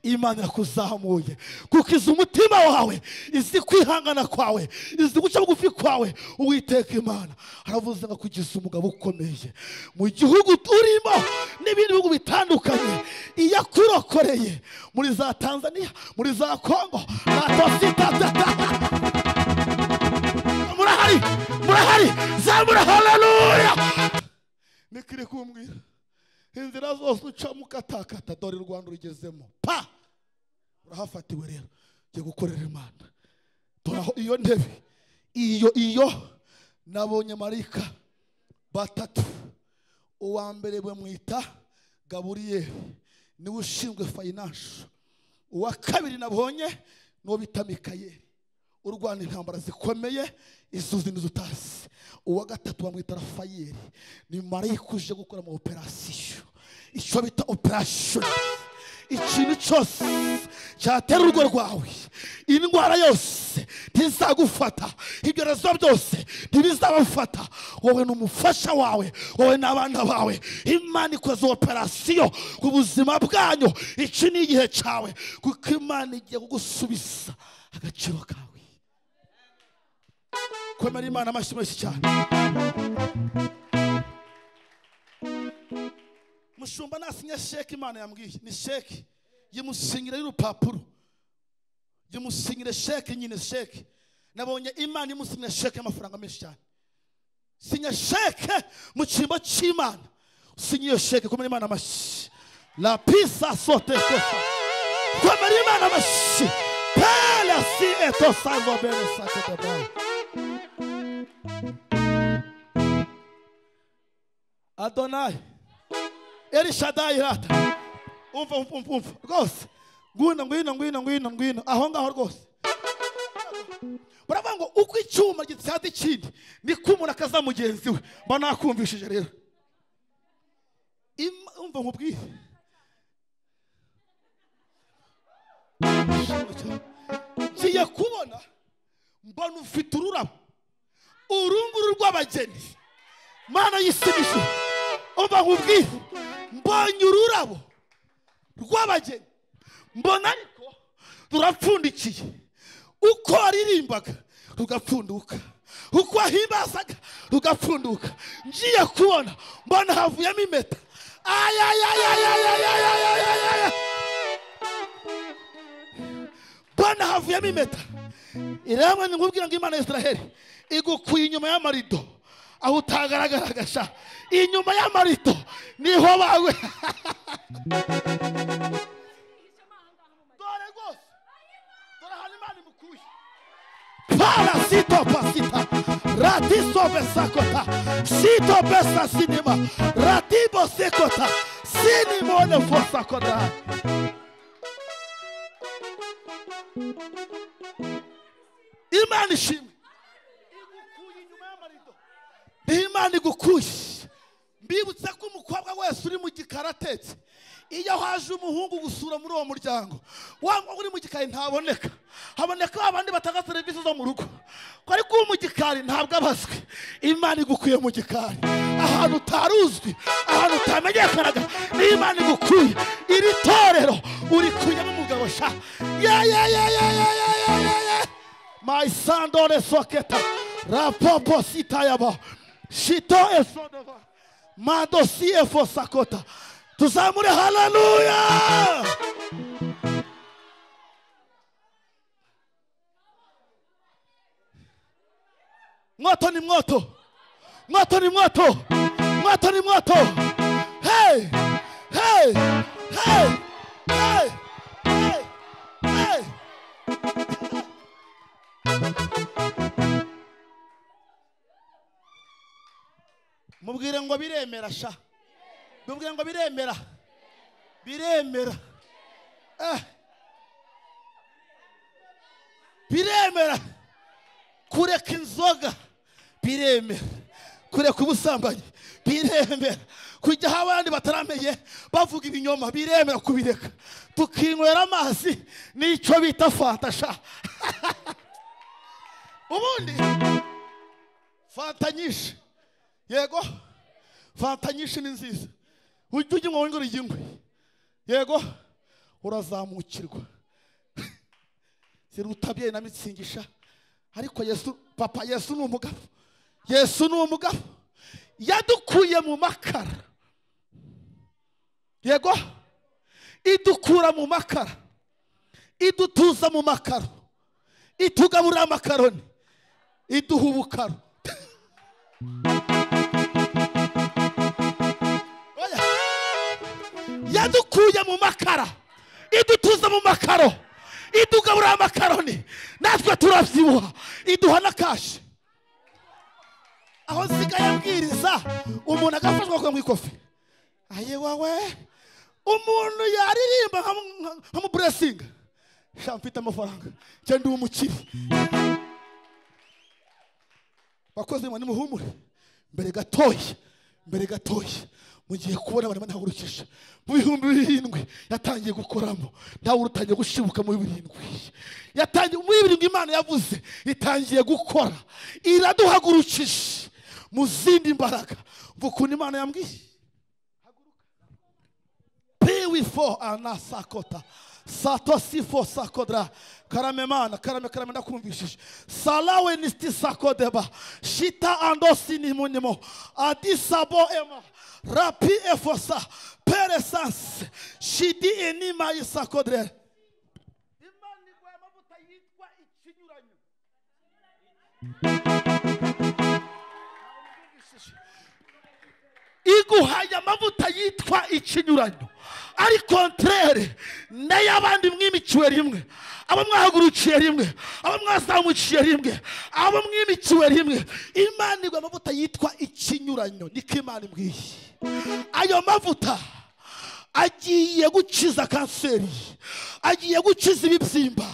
Imana irakuzamuye kuko izi umutima wawe, izi kwihangana kwawe, izi guca bugufi kwawe. Uwiteka Imana aravuze ngo kugiza umugabo ukomeye mu gihugu turimo n'ibindi bihugu bitandukanye, iyo akurokoreye muri za Tanzania, muri za Congo, na tosita murahari, murahari, zamura haleluya. Nikiri kumbwira inzira zose ucamo ukatakata, dore u Rwanda urugezemo pa urahafatiwe. Rero ugiye gukorera Imana. Dore aho iyo ntebe iyo nabonye marayika batatu. Uwa mbere bamwita Gaburiyeli, niwe ushinzwe finance. Uwa kabiri nabonye n'uwo bita Mikayeli, urwana intambara zikomeye izuzi n'izutasi. Uwa gatatu bamwita Rafayeli, ni marayika uje gukora mu operasiyo, icyo bita operation. Ikintu cyose cyatera urugo rwawe, indwara yose ntizagufata, ibyorezo byose ntibizabafata, wowe n'umufasha wawe, wowe n'abana bawe. Imana ikoze operasiyo ku buzima bwanyu. Iki ni igihe cyawe, kuko Imana igiye kugusubiza agaciro kawe. Komera Imana amashyi menshi cyane. Mushumba nasinya sheke, Imana yambwiye ni sheke yimusinyira y'urupapuro, yimusinyire sheke nyine sheke. Nabonye Imana imusinyira sheke y'amafaranga menshi cyane. Sinya sheke mu cyimbo cy'Imana, usinye iyo sheke. Komera Imana amashyi. La pisa sote kosa. Komera Imana amashyi. Pela si etosa zobere sakete ba. Adonai El Shaddai rata. Umva umva umva rwose, ngwino ngwino ngwino ngwino ngwino aho ngaho rwose. Baravuga ngo uko icyuma gitsaza ikindi niko umuntu akaza mugenzi we. Mba nakumvishije rero. Umva nkubwire, ngiye kubona mbona ufite ururabo, urunguru rw'abageni. Mana y'isimisho, umva nkubwire, mbonye ururabo rw'abageni, mbona ariko rurapfundikiye. Uko waririmbaga rugapfunduka, uko wahimbazaga rugapfunduka. Ngiye kubona mbona havuyemo impeta. Mbona havuyemo impeta. Iramwe nkubwira ngo Imana ya Israheli igukuye inyuma y'amarido aho utagaragaraga sha. Inyuma y'amarido niho bawe. Dore rwose, dore ahantu Imana imukuye. Parasito pasita ratiso besakota sito besa sinema ratibo sekota sinimone fosakota. Imana ishimwe igukuye inyuma y'amarido. Imana igukuye. Mbibutsa ko umukobwa wese uri mu gikari atetse, iyo haje umuhungu gusura muri uwo muryango, wa mukobwa uri mu gikari ntaboneka. Haboneka abandi batanga serivisi zo mu rugo, ariko uwo mu gikari ntabwo abazwe. Imana igukuye mu gikari, ahantu utaruzwi, ahantu utamenyekanaga, ni Imana igukuye. Iri torero urikuyemo umugabo sha. Ya ya ya ya ya ya ya ya. My sandore soketa rapopo sitayaba shito esodova madosi efosakota. Tuzamure haleluya. Moto ni moto, moto ni moto, moto ni moto. Hey, hey, hey, hey, hey, hey. Mubwire ngo biremera sha. Mubwire ngo biremera. Biremera. Biremera. Kureka inzoga biremera. Kureka ubusambanyi biremera. Kujya aho abandi bataramenye bavuga ibinyoma biremera kubireka. Tukinywera amazi n'icyo bita fanta sha. Ubundi fanta nyinshi, yego fanta nyinshi ni nziza, ujya unywa wongera uyinywe, yego urazamukirwa. Zirutabye na mitsingisha, ariko Yesu papa, Yesu ni umugabo, Yesu ni umugabo yadukuye mu makara, yego idukura mu makara, idutuza mu makaro, itugaburira amakaroni, iduha ubukaro. Yadukuye mu makara, idutuza mu makaro, idugaburira amakaroni, natwe turabyibuha, iduha na kashi. Aho nsigaye abwiriza umuntu agafashwa mu ikofi, aye wawe, umuntu yaririmba nkamuburesinga, sha mfite amafaranga cyangwa ndi umukire. Bakozi mwe nimuhumure, mbere gatoya, mbere gatoya mugiye kubona abantu ntahurukije mu 7,000 yatangiye gukoramo, ntawe utangiye gushibuka mu 7,000 yatangiye mu 7,000. Imana yavuze itangiye gukora, iraduhagurukije mu zindi mbaraga. Mvukuntu Imana yambwiye piwifo anasakota satosifo sakodra karame mana karame karame ndakumvishije salawe nisti sakodeba shita andosi nimunimo adisabo ema rapi efosa peresans shidi enima isakodre. Imana igwa amavuta yitwa ikinyuranyo. Iguhaye amavuta yitwa ikinyuranyo, ari contraire n'ay'abandi mwimikiwe rimwe, abo mwahagurukiye rimwe, abo mwazamukiye rimwe, abo mwimikiwe rimwe. Imana igwa amavuta yitwa ikinyuranyo, niko Imana imbwiye. Ayo mavuta agiye gukiza kanseri, agiye gukiza ibibyimba,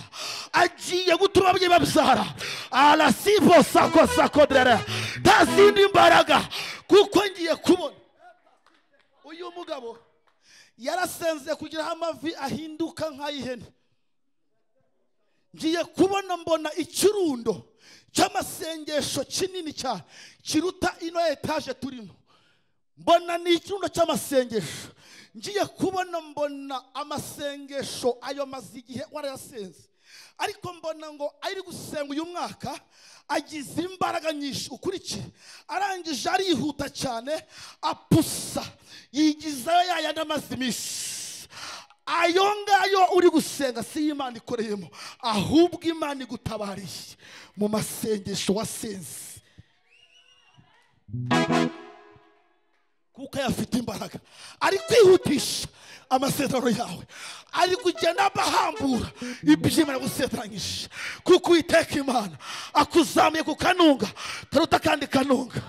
agiye gutuma ababyeyi babyara. Arasibo sako sakodrere, nta zindi mbaraga, kuko ngiye kubona uyu mugabo yarasenze kugira amavi ahinduka nk'ay'ihene. Ngiye kubona mbona ikirundo cy'amasengesho kinini cyane kiruta ino etaje turimo. Mbona ni ikirundo cy'amasengesho. Ngiye kubona mbona amasengesho ayo maze igihe warayasenze, ariko mbona ngo ari gusenga uyu mwaka agize imbaraga nyinshi. Ukurikire, arangije arihuta cyane, apusa yigizayo yayandi amaze iminsi, Ayo ngayo uri gusenga si Imana ikoreyemo, ahubwo Imana igutabariye mu masengesho wasenze, kuko ayafite imbaraga. Ari kwihutisha amasezerano yawe, ari kugenda abahambura ibyo Imana yagusezeranyije, kuko Uwiteka Imana akuzamuye ku kanunga karuta kandi kanunga,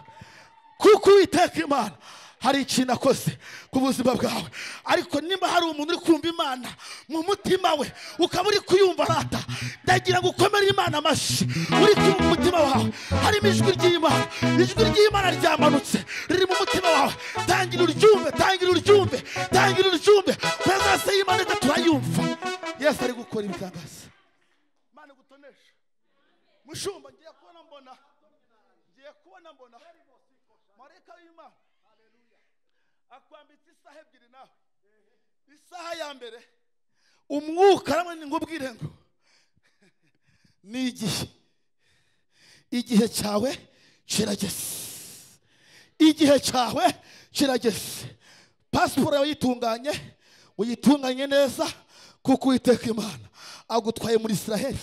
kuko Uwiteka Imana hari ikintu akoze ku buzima bwawe. Ariko nimba hari umuntu uri kumva Imana mu mutima we, ukaba uri kuyumva rata, ndagira ngo ukomere Imana amashyi. Uri kumva umutima wawe harimo ijwi ry'Imana, ijwi ry'Imana ryamanutse riri mu mutima wawe. Tangira uryumve, tangira uryumve, tangira uryumve. Presence y'Imana turayumva. Yesu ari gukora ibitangaza. Imana igutonesha. Mushumba, ngiye kubona mbona, ngiye kubona mbona marayika w'Imana akwambitse isaha ebyiri. Nawe isaha ya mbere umwuka aramwe ngubwire ngo ni igihe, igihe cyawe kirageze, igihe cyawe kirageze. Pasiporo yawe yitunganye, uyitunganye neza, kuko Uwiteka Imana agutwaye muri Israheli.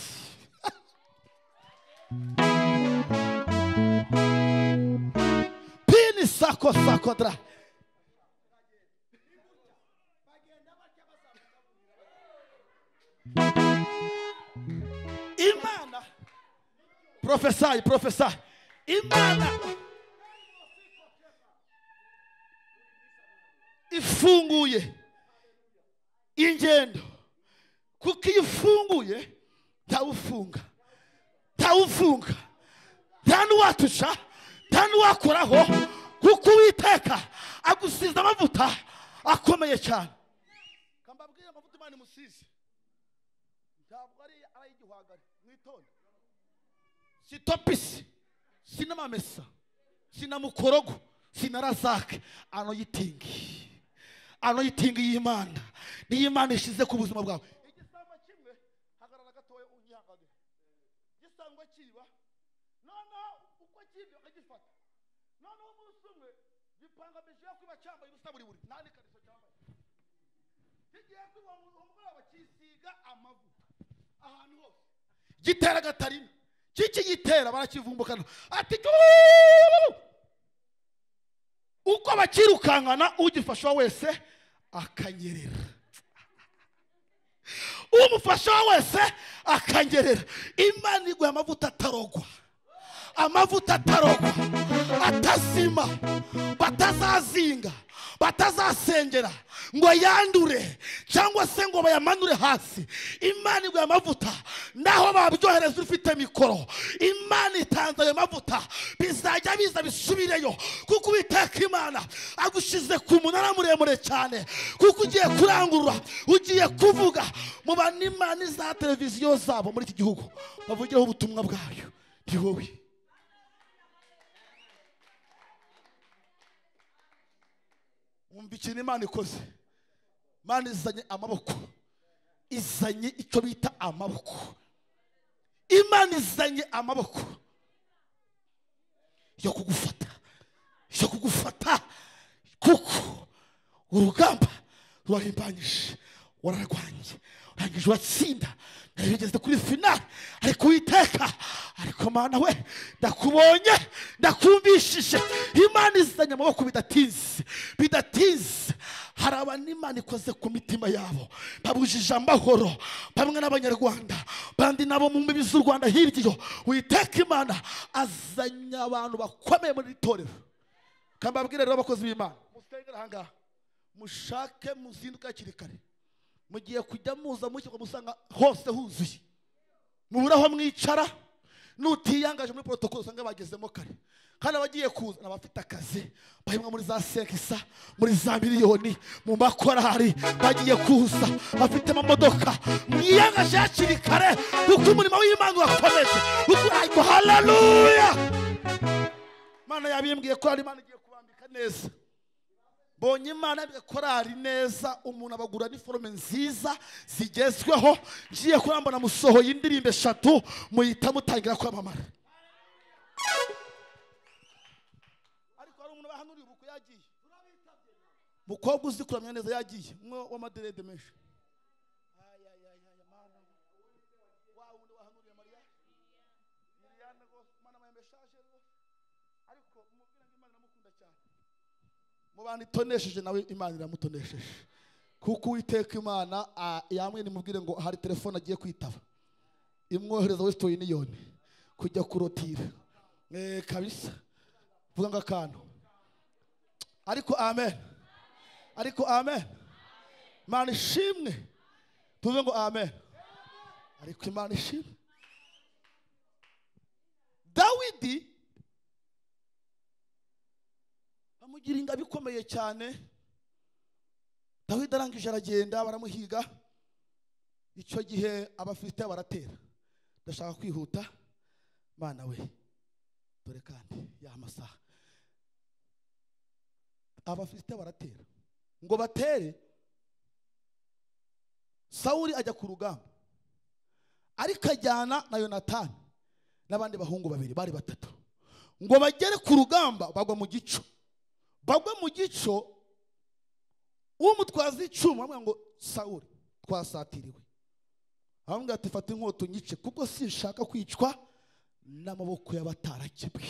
Pini sako sako dra. Imana prophesy, prophesy. Imana ifunguye ingendo, kuko iyo ifunguye ntawufunga, ntawufunga, nta n'uwatusha, nta n'uwakoraho, kuko Uwiteka agusize amavuta akomeye cyane. Kambabwira amavuta Imana imusize ntabwo ari ay'igihwagari, mwitonde. Si topisi, si n'amamesa, si na mukorogo, si na razake. Anoyitingi, anoyitingi y'Imana niyo Imana ishize ku buzima bwawe. Igisambo kimwe, hagarara gatoya unyihangane. Igisambo kiba noneho uko kibye akagifata, noneho umunsi umwe gipanga bije yo kwiba cyambaye ubusa buri buri nta n'ikariso cyambaye, kigiye kwiba umugoroba kisiga amavuta ahantu hose, gitera gatarina, kikigitera barakivumbukana ati uko bakirukankana ugifasha wese akanyerera, umufasha wese akanyerera. Imana iguha amavuta atarogwa, amavuta atarogwa, atazima, batazazinga, batazasengera ngo yandure cyangwa se ngo bayamanure hasi. Imana iguha amavuta naho babyohereza ufite mikoro, Imana itanze ayo mavuta, bizajya biza bisubireyo, kuko Uwiteka Imana agushize ku munara muremure cyane, kuko ugiye kurangurura, ugiye kuvuga mu bantu Imana za televiziyo zabo muri iki gihugu bavugireho ubutumwa bwayo. Ni wowe. Umva ikintu Imana ikoze. Imana izanye amaboko, izanye icyo bita amaboko. Imana izanye amaboko yo kugufata, yo kugufata, kuko urugamba rwarimbanyije, wararwanye, urangije uratsinda, ugeze kuri finale. Ariko Uwiteka, ariko Mana we, ndakubonye, ndakumvishije. Imana izanye amaboko bidatinze, bidatinze. Hari abantu Imana ikoze ku mitima yabo, babujije amahoro bamwe n'Abanyarwanda, bandi nabo mu mbibi z'u Rwanda hirya iyo. Uwiteka Imana azanye abantu bakomeye muri itorero. Kambabwire rero abakozi b'Imana, musengere aha ngaha, mushake muzinduke hakiri kare. Mugiye kujya muza mukirwa musanga hose huzuye, mubura aho mwicara. Nutiyangaje muri protocol usanga bagezemo kare, kandi abagiye kuza n'abafite akazi bahimwa muri za sekisa, muri za miliyoni, mu makorari bagiye kuza bafite amamodoka. Mwiyangaje hakiri kare, kuko umurimo w'Imana urakomeje. Ariko haleluya, Imana yabimbwiye ko ari Imana igiye kubambika neza. Bonye Imana korari neza, umuntu abagura niforome nziza zigezweho. Ngiye kurambona musohoye indirimbo eshatu muhita mutangira kwamamara. Ariko hari umuntu bahanuriye ubukwe yagiye, mukobwa uzi kuramya neza yagiye, umwe w'amaderede menshi. Message ariko mubwira ngo Imana iramukunda cyane. Mu bantu itonesheje nawe Imana iramutonesheje. Kuko Uwiteka Imana yamwe nimubwire ngo hari telefone agiye kwitaba. Imwohereza West Union kujya kurotira. Kabisa. Vuga ngo akantu. Ariko amen. Ariko amen. Imana ishimwe. Tuvuge ngo amen. Ariko Imana ishimwe. Dawidi bamugira ingabo ikomeye cyane. Dawidi arangije aragenda baramuhiga. Icyo gihe Abafilisitiya baratera. Ndashaka kwihuta Mana we, dore kandi ya masaha. Abafilisitiya baratera ngo batere. Sawuli ajya ku rugamba ariko ajyana na Yonatani n'abandi bahungu babiri, bari batatu. Ngo bagere ku rugamba bagwa mu gico. Bagwa mu gico, umutwaza icumu amubwira ngo Sawuli twasatiriwe. Aramubwira ati fata inkota unyice kuko sinshaka kwicwa n'amaboko y'abatarakebwe.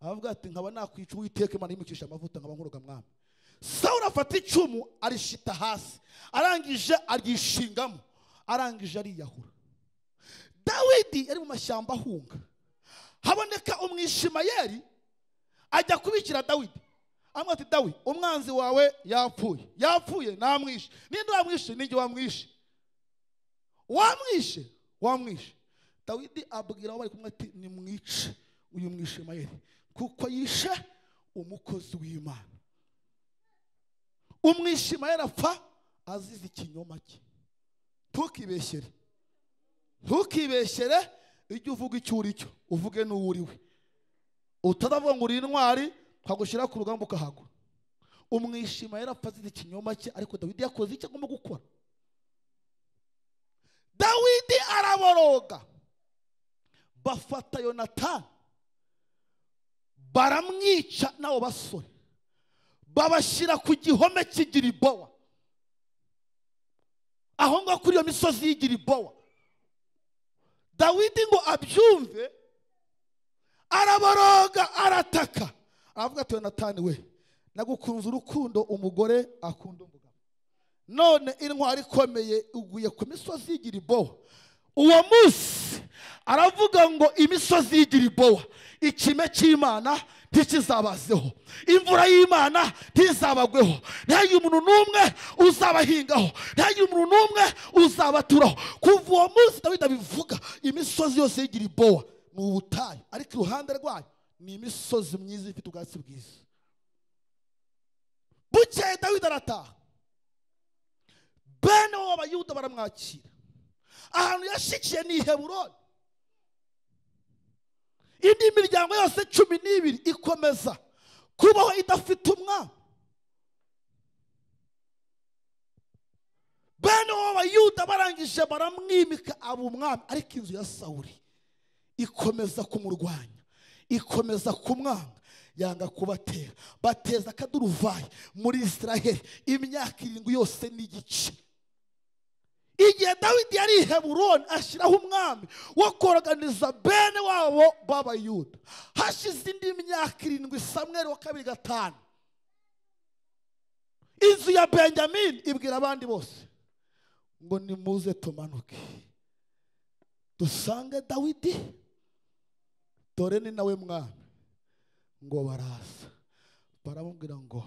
Aravuga ati nkaba nakwica Uwiteka Imana imukisha amavuta nkaba nkuroga mwami. Sawuli afata icumu arishita hasi, arangije aryishingamo, arangije ariyahura. Dawidi yari mu mashyamba ahunga. Haboneka umwishimayeli ajya kubikira Dawidi. Amubwira ati Dawidi, umwanzi wawe yapfuye. Yapfuye namwishe. Ninde wamwishe? Ninjye wamwishe. Wamwishe? Wamwishe. Dawidi abwira abo bari kumwe ati nimwice uyu mwishimayeli kuko yishe umukozi w'Imana. Umwishimayeli apfa azize ikinyoma cye. Ntukibeshyere. Ntukibeshyere ijye uvuga icyo uri cyo, uvuge n'uwo uri we. Utaravuga ngo uri intwari twagushyira ku rugamba ukahagwa. Umwishimayeli apfa azize ikinyoma cye, ariko Dawidi yakoze icyo agomba gukora. Dawidi araboroga. Bafata Yonatani baramwica n'abo basore, babashyira ku gihome cy'Igiribowa. Aho ngaho kuri iyo misozi y'Igiribowa. Dawidi ngo abyumve araboroga arataka. Aravuga ati Yonatani we, nagukunze urukundo umugore akunda umugabo. None intwari ikomeye uguye ku misozi y'Igiribowa. Uwo munsi aravuga ngo imisozi y'Igiribowa ikime cy'Imana ntikizabazeho, imvura y'Imana ntizabagweho, ntihagire umuntu n'umwe uzabahingaho, ntihagire umuntu n'umwe uzabaturaho. Kuva uwo munsi Dawidi abivuga, imisozi yose y'Igiribowa ni ubutayu, ariko iruhande rwayo ni imisozi myiza ifite ubwatsi bwiza. Bukeye Dawidi arataha, bene w'Abayuda baramwakira. Ahantu yashikiye ni Heburoni. Indi miryango yose 12 ikomeza kubaho idafite umwami. Bene w'Abayuda barangije baramwimika aba umwami, ariko inzu ya Sawuli ikomeza kumurwanya, ikomeza kumwanga, yanga kubatera. Bateza akaduruvayi muri Israheli imyaka 7 yose n'igice. Igihe Dawidi yari i Heburoni ashyiraho umwami wo koroganiza bene wabo b'Abayuda. Hashize indi myaka 7 Samweli wa kabiri 5, inzu ya Benjamini ibwira abandi bose ngo nimuze tumanuke dusange Dawidi, dore ni nawe mwami. Ngo baraza baramubwira ngo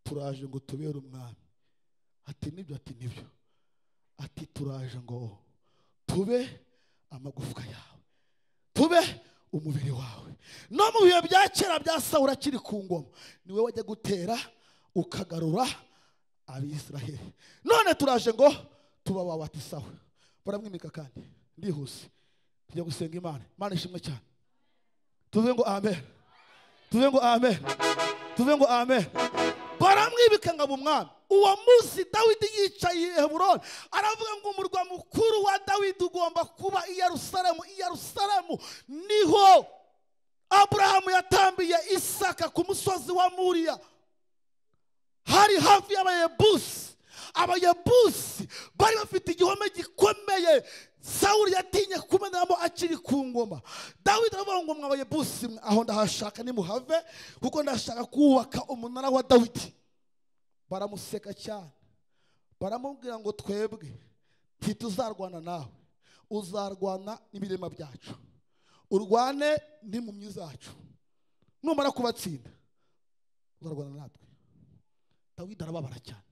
turaje ngo tubere umwami. Ati nibyo, ati nibyo. Ati turaje ngo tube amagufwa yawe, tube umubiri wawe. No mu bihe bya kera bya Sawuli akiri ku ngoma, niwe wajya gutera ukagarura Abisiraheli. None turaje ngo tuba wawe. Ati sawa. Baramwimika kandi ndihuse tujya gusenga Imana. Imana ishimwe cyane. Tuvuge ngo amen. Tuvuge ngo amen. Tuvuge ngo amen. Baramwibika ngo umwami. Uwo munsi Dawidi yicaye i Heburoni aravuga ngo umurwa mukuru wa Dawidi ugomba kuba i Yerusalemu. I Yerusalemu niho Aburahamu yatambiye Isaka ku musozi wa Moriya, hari hafi y'Abayebusi. Abayebusi bari bafite igihome gikomeye Sawuli yatinye kumenamo akiri ku ngoma. Dawidi aravuga ngo mwabayebusi aho ndahashaka nimuhave, kuko ndashaka kubaka umunara wa Dawidi. Baramuseka cyane, baramubwira ngo twebwe ntituzarwana nawe, uzarwana n'ibirema byacu, urwane n'impumyi zacu, numara kubatsinda uzarwana natwe. Dawidi arababara cyane,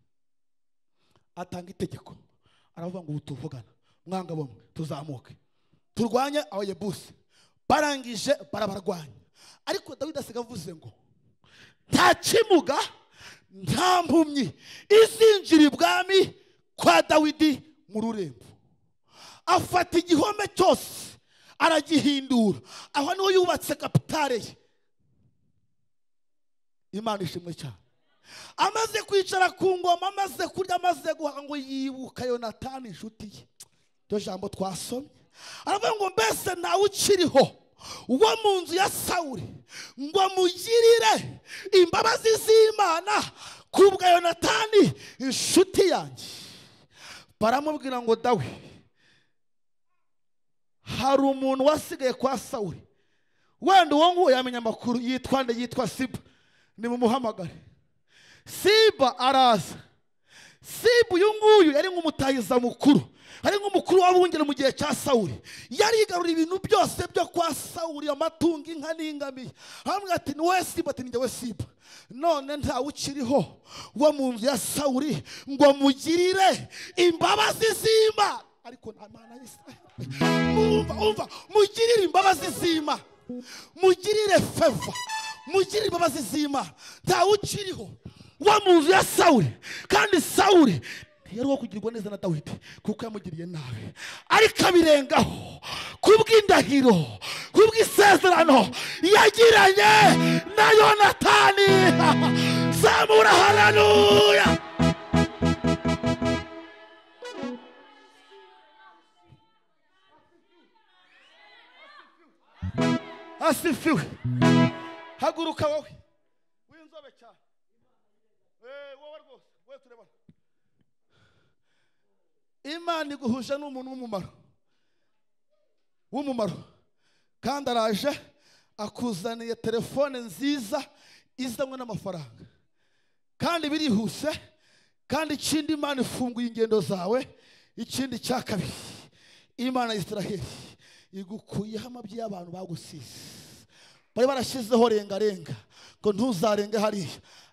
atanga itegeko aravuga ngo tuvugana mwanga bomwe tuzamuke turwanye abayebusi. Barangije barabarwanya, ariko Dawidi asiga avuze ngo nta kimuga nta mpumyi izinjira ibwami kwa Dawidi mu rurembo. Afata igihome cyose aragihindura, aho niho yubatse kapitale ye. Imana ishimwe cyane. Amaze kwicara ku ngoma, amaze kurya, amaze guhaga, ngo yibuka Yonatani inshuti ye. Iryo jambo twasomye aravuga ngo mbese nawe ukiriho wo mu nzu ya Sawuli ngo mugirire imbabazi z'Imana kubwa Yonatani inshuti yanjye. Baramubwira ngo Dawi, hari umuntu wasigaye kwa Sawuli, wenda uwo nguwo yamenya amakuru, yitwa nde? Yitwa Siba, nimumuhamagare. Siba araza. Siba uyu nguyu yari nk'umutahiza mukuru, ari nk'umukuru w'abungeri mu gihe cya Sawuli. Yarigarura ibintu byose byo kwa Sawuli, amatungo, inka n'ingamiya. Aramubwira ati ni wowe Siba? Ati ni njyewe Siba. None ntawe ukiriho wo mu nzu ya Sawuli ngo mugirire imbabazi z'Imana. Ariko nta Mana ya Isirayeli, umva, mugirire imbabazi z'Imana, mugirire favor, mugirire imbabazi z'Imana. Ntawe ukiriho wo mu nzu ya Sawuli, kandi Sawuli yari uwo kugirwa neza na Dawidi kuko yamugiriye nabi, ariko abirengaho kubw'indahiro, kubw'isezerano yagiranye na Yonatani. Zamura haleluya. Asifiwe. Haguruka wowe w'inzobe cyane, wowe rwose, wowe turebana. Imana iguhuje n'umuntu w'umumaro, kandi araje akuzaniye telefone nziza izanywe n'amafaranga, kandi birihuse, kandi ikindi Imana ifunguye ingendo zawe. Ikindi cya kabiri, Imana ya Isiraheli igukuyeho amabyi y'abantu bagusize, bari barashyizeho rengarenga ngo ntuzarenge hariya,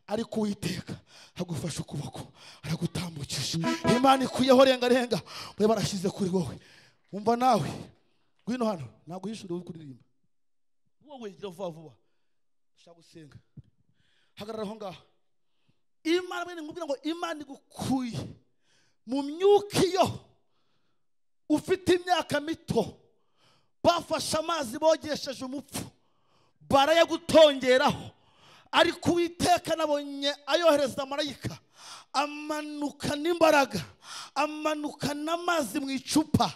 ariko Uwiteka agufashe ukuboko aragutambukisha. Imana ikuyeho rengarenga bari barashyize kuri wowe. Umva nawe, ngwino hano, ntabwo uhishuriwe uri kuririmba, wowe gira vuba vuba, ushaka gusenga, hagarara aho ngaho. Imana mwene nkubwira ngo Imana igukuye mu myuka iyo ufite imyaka mito, bafashe amazi bogesheje umupfu barayagutongeraho, ariko Uwiteka nabonye ayohereza marayika amanuka n'imbaraga, amanuka n'amazi mu icupa,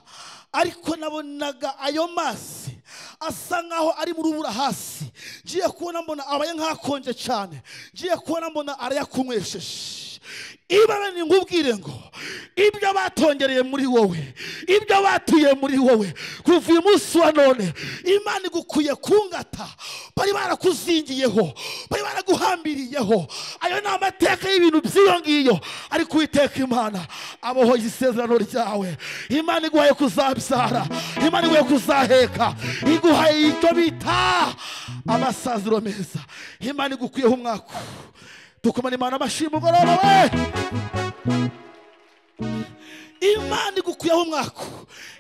ariko nabonaga ayo mazi asa nkaho ari mu rubura hasi. Ngiye kubona mbona abaye nkakonje cyane, ngiye kubona mbona arayakunywesheje. Ibara ni ngubwire ngo ibyo batongereye muri wowe, ibyo batuye muri wowe, kuva uyu munsi wa none Imana igukuye kungata bari barakuzingiyeho, bari baraguhambiriyeho. Ayo ni amateka y'ibintu by'iyo ngiyo, ariko Uwiteka Imana abohoye isezerano ryawe. Imana iguhaye kuzabyara, Imana iguhaye kuzaheka, iguhaye icyo bita amasaziro meza. Imana igukuyeho umwaka. Dukomane Imana amashyi mugoroba we. Imana igukuyeho umwaka,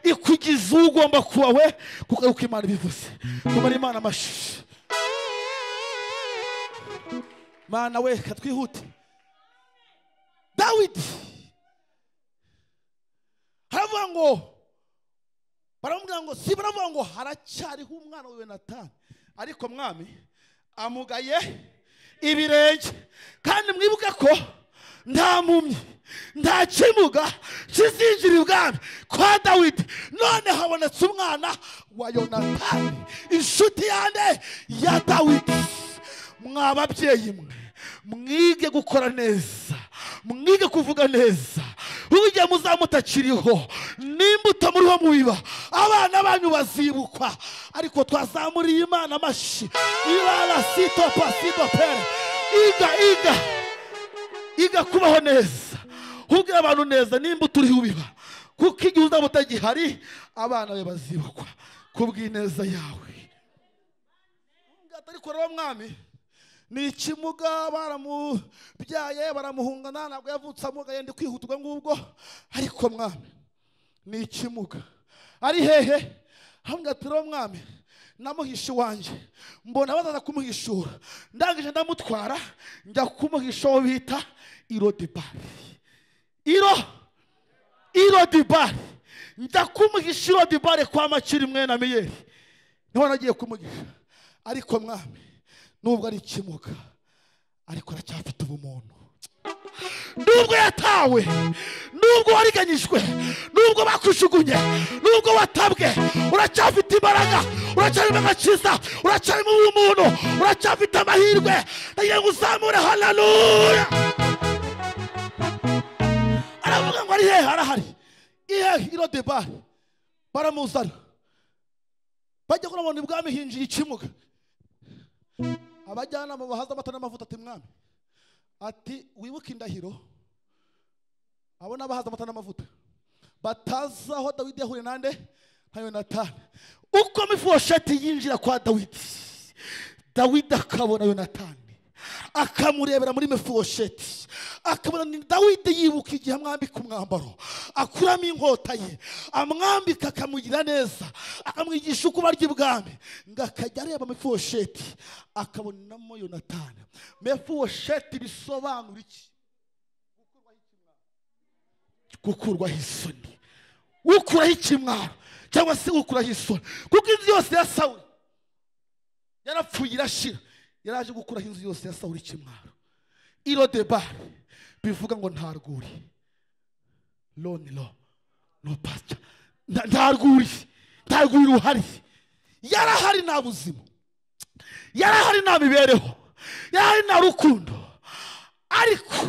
ikugize ugomba kuba we, kuko uko Imana ibivuze. Komana Imana amashyi. Mana we, katwihute. Dawidi haravuga ngo, baramubwira ngo si, baravuga ngo haracyariho umwana wa Yonatani, ariko mwami amugaye ibirenge. Kandi mwibuke ko nta mpumyi, nta kimuga kizinjira ibwami kwa Dawidi. None habonetse umwana wa Yonatani inshuti yande ya Dawidi. Mwa babyeyi mwe, mwige gukora neza, Mwige kuvuga neza. Ujya muzamutakiriho n'imbuto muriho mubiba, abana banyu bazibukwa. Ariko twazamuriye Imana amashi. Ibara sito pasido pere. Iga iga iga kubaho neza, ubwira abantu neza n'imbuto uriho ubiba, kuko igihe uzaba utagihari abana be bazibukwa kubw'ineza yawe. Ariko rero mwami ni ikimuga, baramubyaye baramuhungana, ntabwo yavutse amugaye, ndi kwihutirwa ngubwo. Ariko mwami ni ikimuga, ari hehe? Hamwe ati rero mwami namuhishe iwanjye, mbona bazaza kumuhishura, ndangije ndamutwara njya kumuhisha uwo bita Irodibari. Irodibari, njya kumuhisha Irodibari kwa Makiri mwene Amiyeli, niho nagiye kumugisha. Ariko mwami nubwo ari ikimuga ariko aracyafite ubumuntu. Nubwo yatawe, nubwo wariganyijwe, nubwo bakushugunye, nubwo watabwe, uracyafite imbaraga, uracyarimo agakiza, uracyarimo ubumuntu, uracyafite amahirwe. Ndagira ngo uzamure haleluya. Aravuga ngo ari hehe? Arahari. Ihehe? Irodibari. Baramuzana, bajya kurabona ibwami hinjiye ikimuga. Abajyanama bahaza amata n'amavuta ati mwami, ati wibuke indahiro. Abo n'abahaza amata n'amavuta batazi aho Dawidi yahuriye nande nka Yonatani. Uko Mefibosheti yinjira kwa Dawidi, Dawidi akabona Yonatani, akamurebera muri Mefibosheti, akabona ni Dawidi. Yibuka igihe amwambika umwambaro, akuramo inkota ye, amwambika, akamugira neza, akamwigisha uko barya ibwami, ngo akajya areba Mefibosheti akabonamo Yonatani. Mefibosheti bisobanura iki? Gukurwaho isoni, ukuraho ikimwaro cyangwa se ukuraho isoni, kuko inzu yose ya Sawuli yarapfuye irashira, yaraje gukuraho inzu yose ya Sawuli ikimwaro. Irodebari bivuga ngo nta rwuri, lo ni lo no pasture, nta rwuri, nta rwuri ruhari. Yarahari nta buzima, yarahari nta mibereho, yarahari nta rukundo. Ariko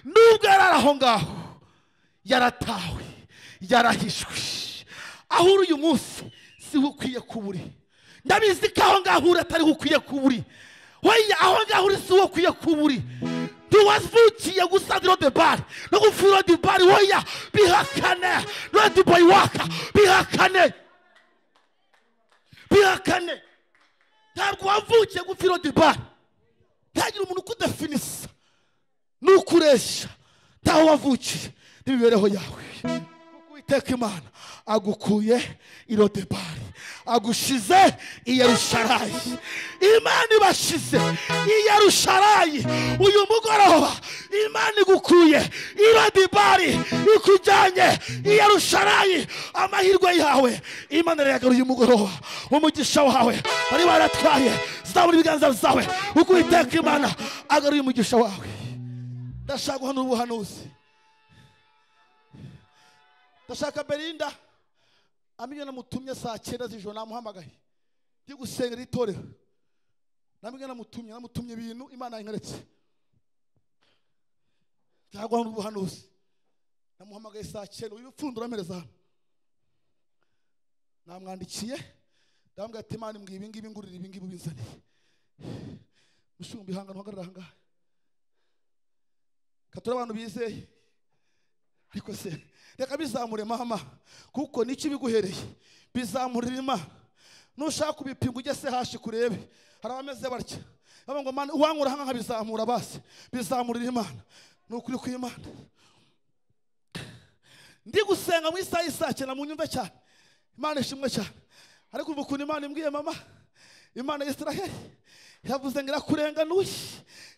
nubwo yarari aho ngaho, yaratawe, yarahishwe. Aho uri uyu munsi siho ukwiye kuba uri. Ndabizi ko aho ngaho uri atari ukwiye kuba uri. Weya, aho ngaho uri siho ukwiye kuba uri. Ntiwavukiye gusa Irodebari no gupfa Irodebari. Weya, bihakane. Irodebari waka, bihakane, bihakane. Ntabwo wavukiye gupfa Irodebari. Ntagira umuntu ukudefinisa n'ukuresha ntaho wavukiye n'imibereho yawe. Kuko Uwiteka Imana agukuye Irodebari, agushize i Yerushalayi. Imana ibashize i Yerushalayi uyu mugoroba. Imana igukuye Irodebari ikujyanye i Yerushalayi. Amahirwe yawe Imana irayagaruye umugoroba. Umugisha wawe bari baratwaye, zamura ibiganza byawe, kuko Uwiteka Imana agaruye umugisha wawe. Ndashaka guhanura ubuhanuzi. Ndashaka Belinda amenye namutumye saa 9 z'ijoro, namuhamagaye ndi gusengera itorero. Namenye namutumye ibintu Imana inkeretse. Ndashaka guhanura ubuhanuzi. Namuhamagaye saa 9, wibipfundura amereza hano. Namwandikiye ndamubwira ati Imana imbwiye ibi ngibi, ngurira ibi ngibi ubinzaniye. Mushumba ihangano, uhagarara aha ngaha. Katura abantu bizeye. Ariko se reka bizamure mama, kuko niki biguhereye bizamurira Imana. Nushaka kubipinga ujye se hashi kurebe, hari abameze batya bavuga ngo Mana uwankura hanga nkabizamura, basi bizamurira Imana. Ni ukuri kw'Imana. Ndi gusenga mu isaha y'isaa 9, munyumve cyane. Imana ishimwe cyane. Ariko ubu ukuntu Imana imbwiye mama, Imana ya Israheli yavuze ngo irakurenganuye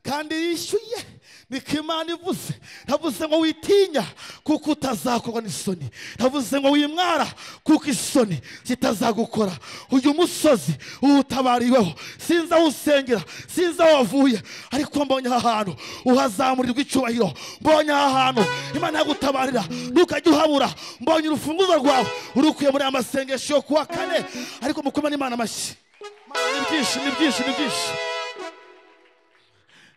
kandi yishyuye. Niko Imana ivuze. Yavuze ngo witinya kuko utazakorwa n'isoni. Yavuze ngo wimwara kuko isoni zitazagukora. Uyu musozi uwutabariweho, sinzi aho usengera, sinzi aho wavuye, ariko mbonye aha hantu uhazamurirwa icyubahiro. Mbonye aha hantu Imana yagutabarira, ntukajye uhabura. Mbonye urufunguzo rwawe urukuye muri aya masengesho yo kuwa kane. Ariko mukomere Imana amashyi. Ni byinshi, ni byinshi, ni byinshi.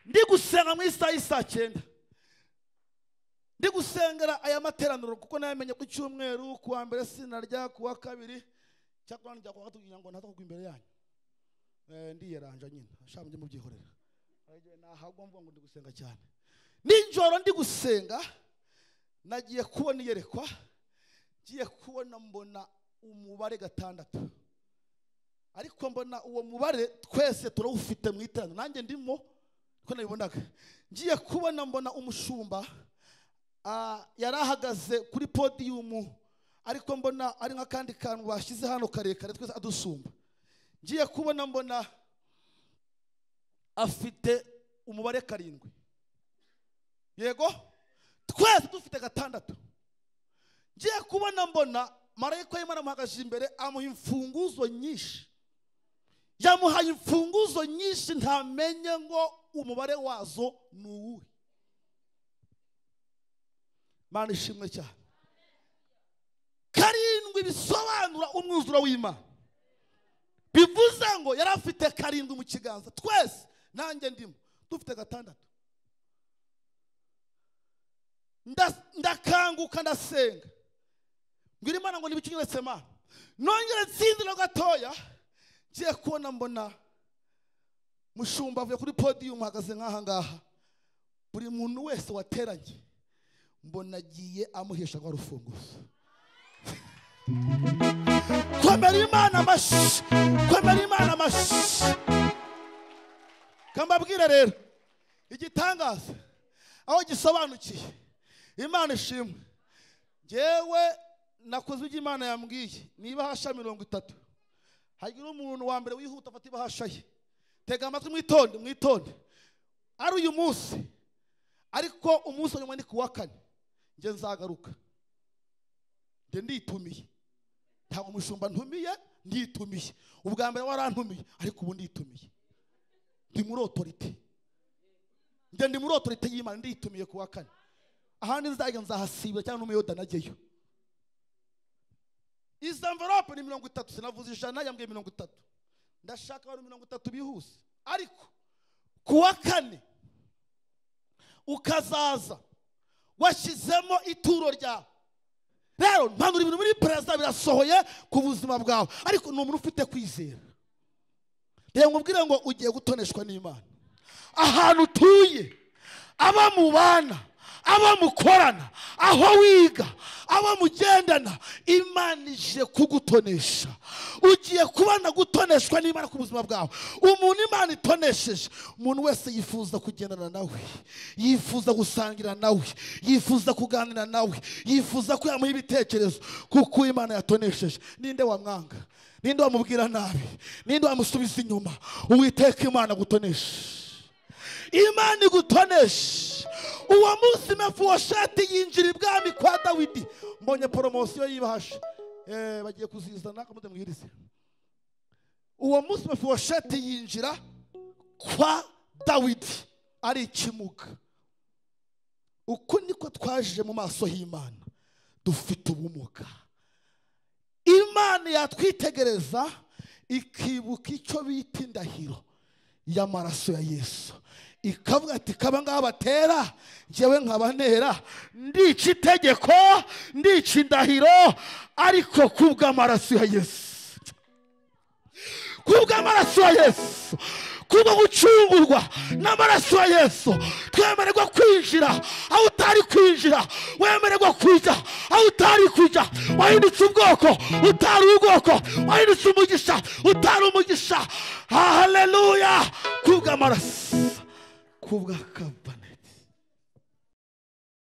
Ndi gusenga mu isaha y'isaa 9, Ndi gusengera aya materaniro kuko nayamenye ku cyumweru, ku wa mbere sinarya, ku wa kabiri cyakora njya ku wa gatatu kugira ngo ntaza imbere yanyu. Ndiyeranja nyine shaka mujye mubyihorera. Nahagwa mvuga ngo ndi gusenga cyane. Nijoro ndi gusenga nagiye kubona iyerekwa, ngiye kubona mbona umubare 6. Ariko mbona uwo mubare twese turawufite mu iteraniro, nanjye ndimo ko nabibonaga. Ngiye kubona mbona umushumba yarahagaze kuri podium, ariko mbona ari nk'akandi kantu bashyize hano karekare twese adusumba. Ngiye kubona mbona afite umubare 7. Yego twese dufite 6. Ngiye kubona mbona marayika w'Imana amuhagaze imbere, amuha imfunguzo nyinshi. Yamuhaye imfunguzo nyinshi ntamenye ngo umubare wazo ni uwuhe. Mana ishimwe cyane. 7 bisobanura umwuzuro w'Imana. Bivuze ngo yari afite 7 mu kiganza, twese nanjye ndimo dufite 6. Ndakanguka ndasenga, mbwira Imana ngo nibikinyeretse Mana. Nongere nsinzira gatoya, ngiye kubona mbona mushumba avuye kuri podium ahagaze nk'aha ngaha. Buri muntu wese wateranye mbona agiye amuhesha rwa rufunguzo. Komera Imana amashyi, komera Imana amashyi. Kambabwira rero igitangaza aho gisobanukiye. Imana ishimwe. Njyewe nakoze ibyo Imana yambwiye. Niba hasha 30, hagira umuntu wa mbere wihuta afata ibahasha ye. Tega amatwi mwitonde, mwitonde. Ari uyu munsi, ariko umunsi wa nyuma ni kuwa kane, njye nzagaruka. Njye nditumiye. Ntabwo umushumba ntumiye, nditumiye. Ubwa mbere warantumiye, ariko ubu nditumiye. Ndi muri autorité. Njye ndi muri autorité y'Imana, nditumiye kuwa kane. Ahandi nzajya nzahasibira cyangwa n'umuyoda najyeyo. Izi envelope ni 30, sinavuze 100, yambwiye 30. Ndashaka abantu 30 bihuse. Ariko kuwa kane ukazaza washyizemo ituro ryawe. Rero mpanura ibintu muri perezida birasohoye ku buzima bwawe, ariko ni umuntu ufite kwizera. Rero nkubwire ngo ugiye gutoneshwa n'Imana. Ahantu utuye, aba mubana, aba mukorana, aho wiga, aba mugendana, Imana ije kugutonesha. Ugiye kubana gutoneshwa n'Imana ku buzima bwawe. Umuntu Imana itonesheje, umuntu wese yifuza kugendana nawe, yifuza gusangira nawe, yifuza kuganira nawe, yifuza ko yamuha ibitekerezo, kuko Imana yatonesheje. Ninde wamwanga? Ninde wamubwira nabi? Ninde wamusubiza inyuma? Uwiteka Imana gutonesha. Imana igutonesha. Uwo munsi Mefibosheti yinjira ibwami kwa Dawidi. Mbonye poromosiyo y'ibahasha, bagiye kuzizana kamude mwirize. Uwo munsi Mefibosheti yinjira kwa Dawidi ari ikimuga. Uko niko twaje mu maso y'Imana dufite ubumuga. Imana yatwitegereza ikibuka icyo bita indahiro y'amaraso ya Yesu, ikavuga ati kaba ngaba batera, njyewe nkabanera, ndica itegeko, ndica indahiro, ariko kubw'amaraso ya Yesu, kubw'amaraso ya Yesu, kubwo gucungurwa n'amaraso ya Yesu, twemererwa kwinjira aho utari kwinjira, wemererwa kujya aho utari kujya. Wahindutse ubwoko utari ubwoko, wahindutse umugisha utari umugisha. Haleluya! Kubw'amaraso, kubwa covenant.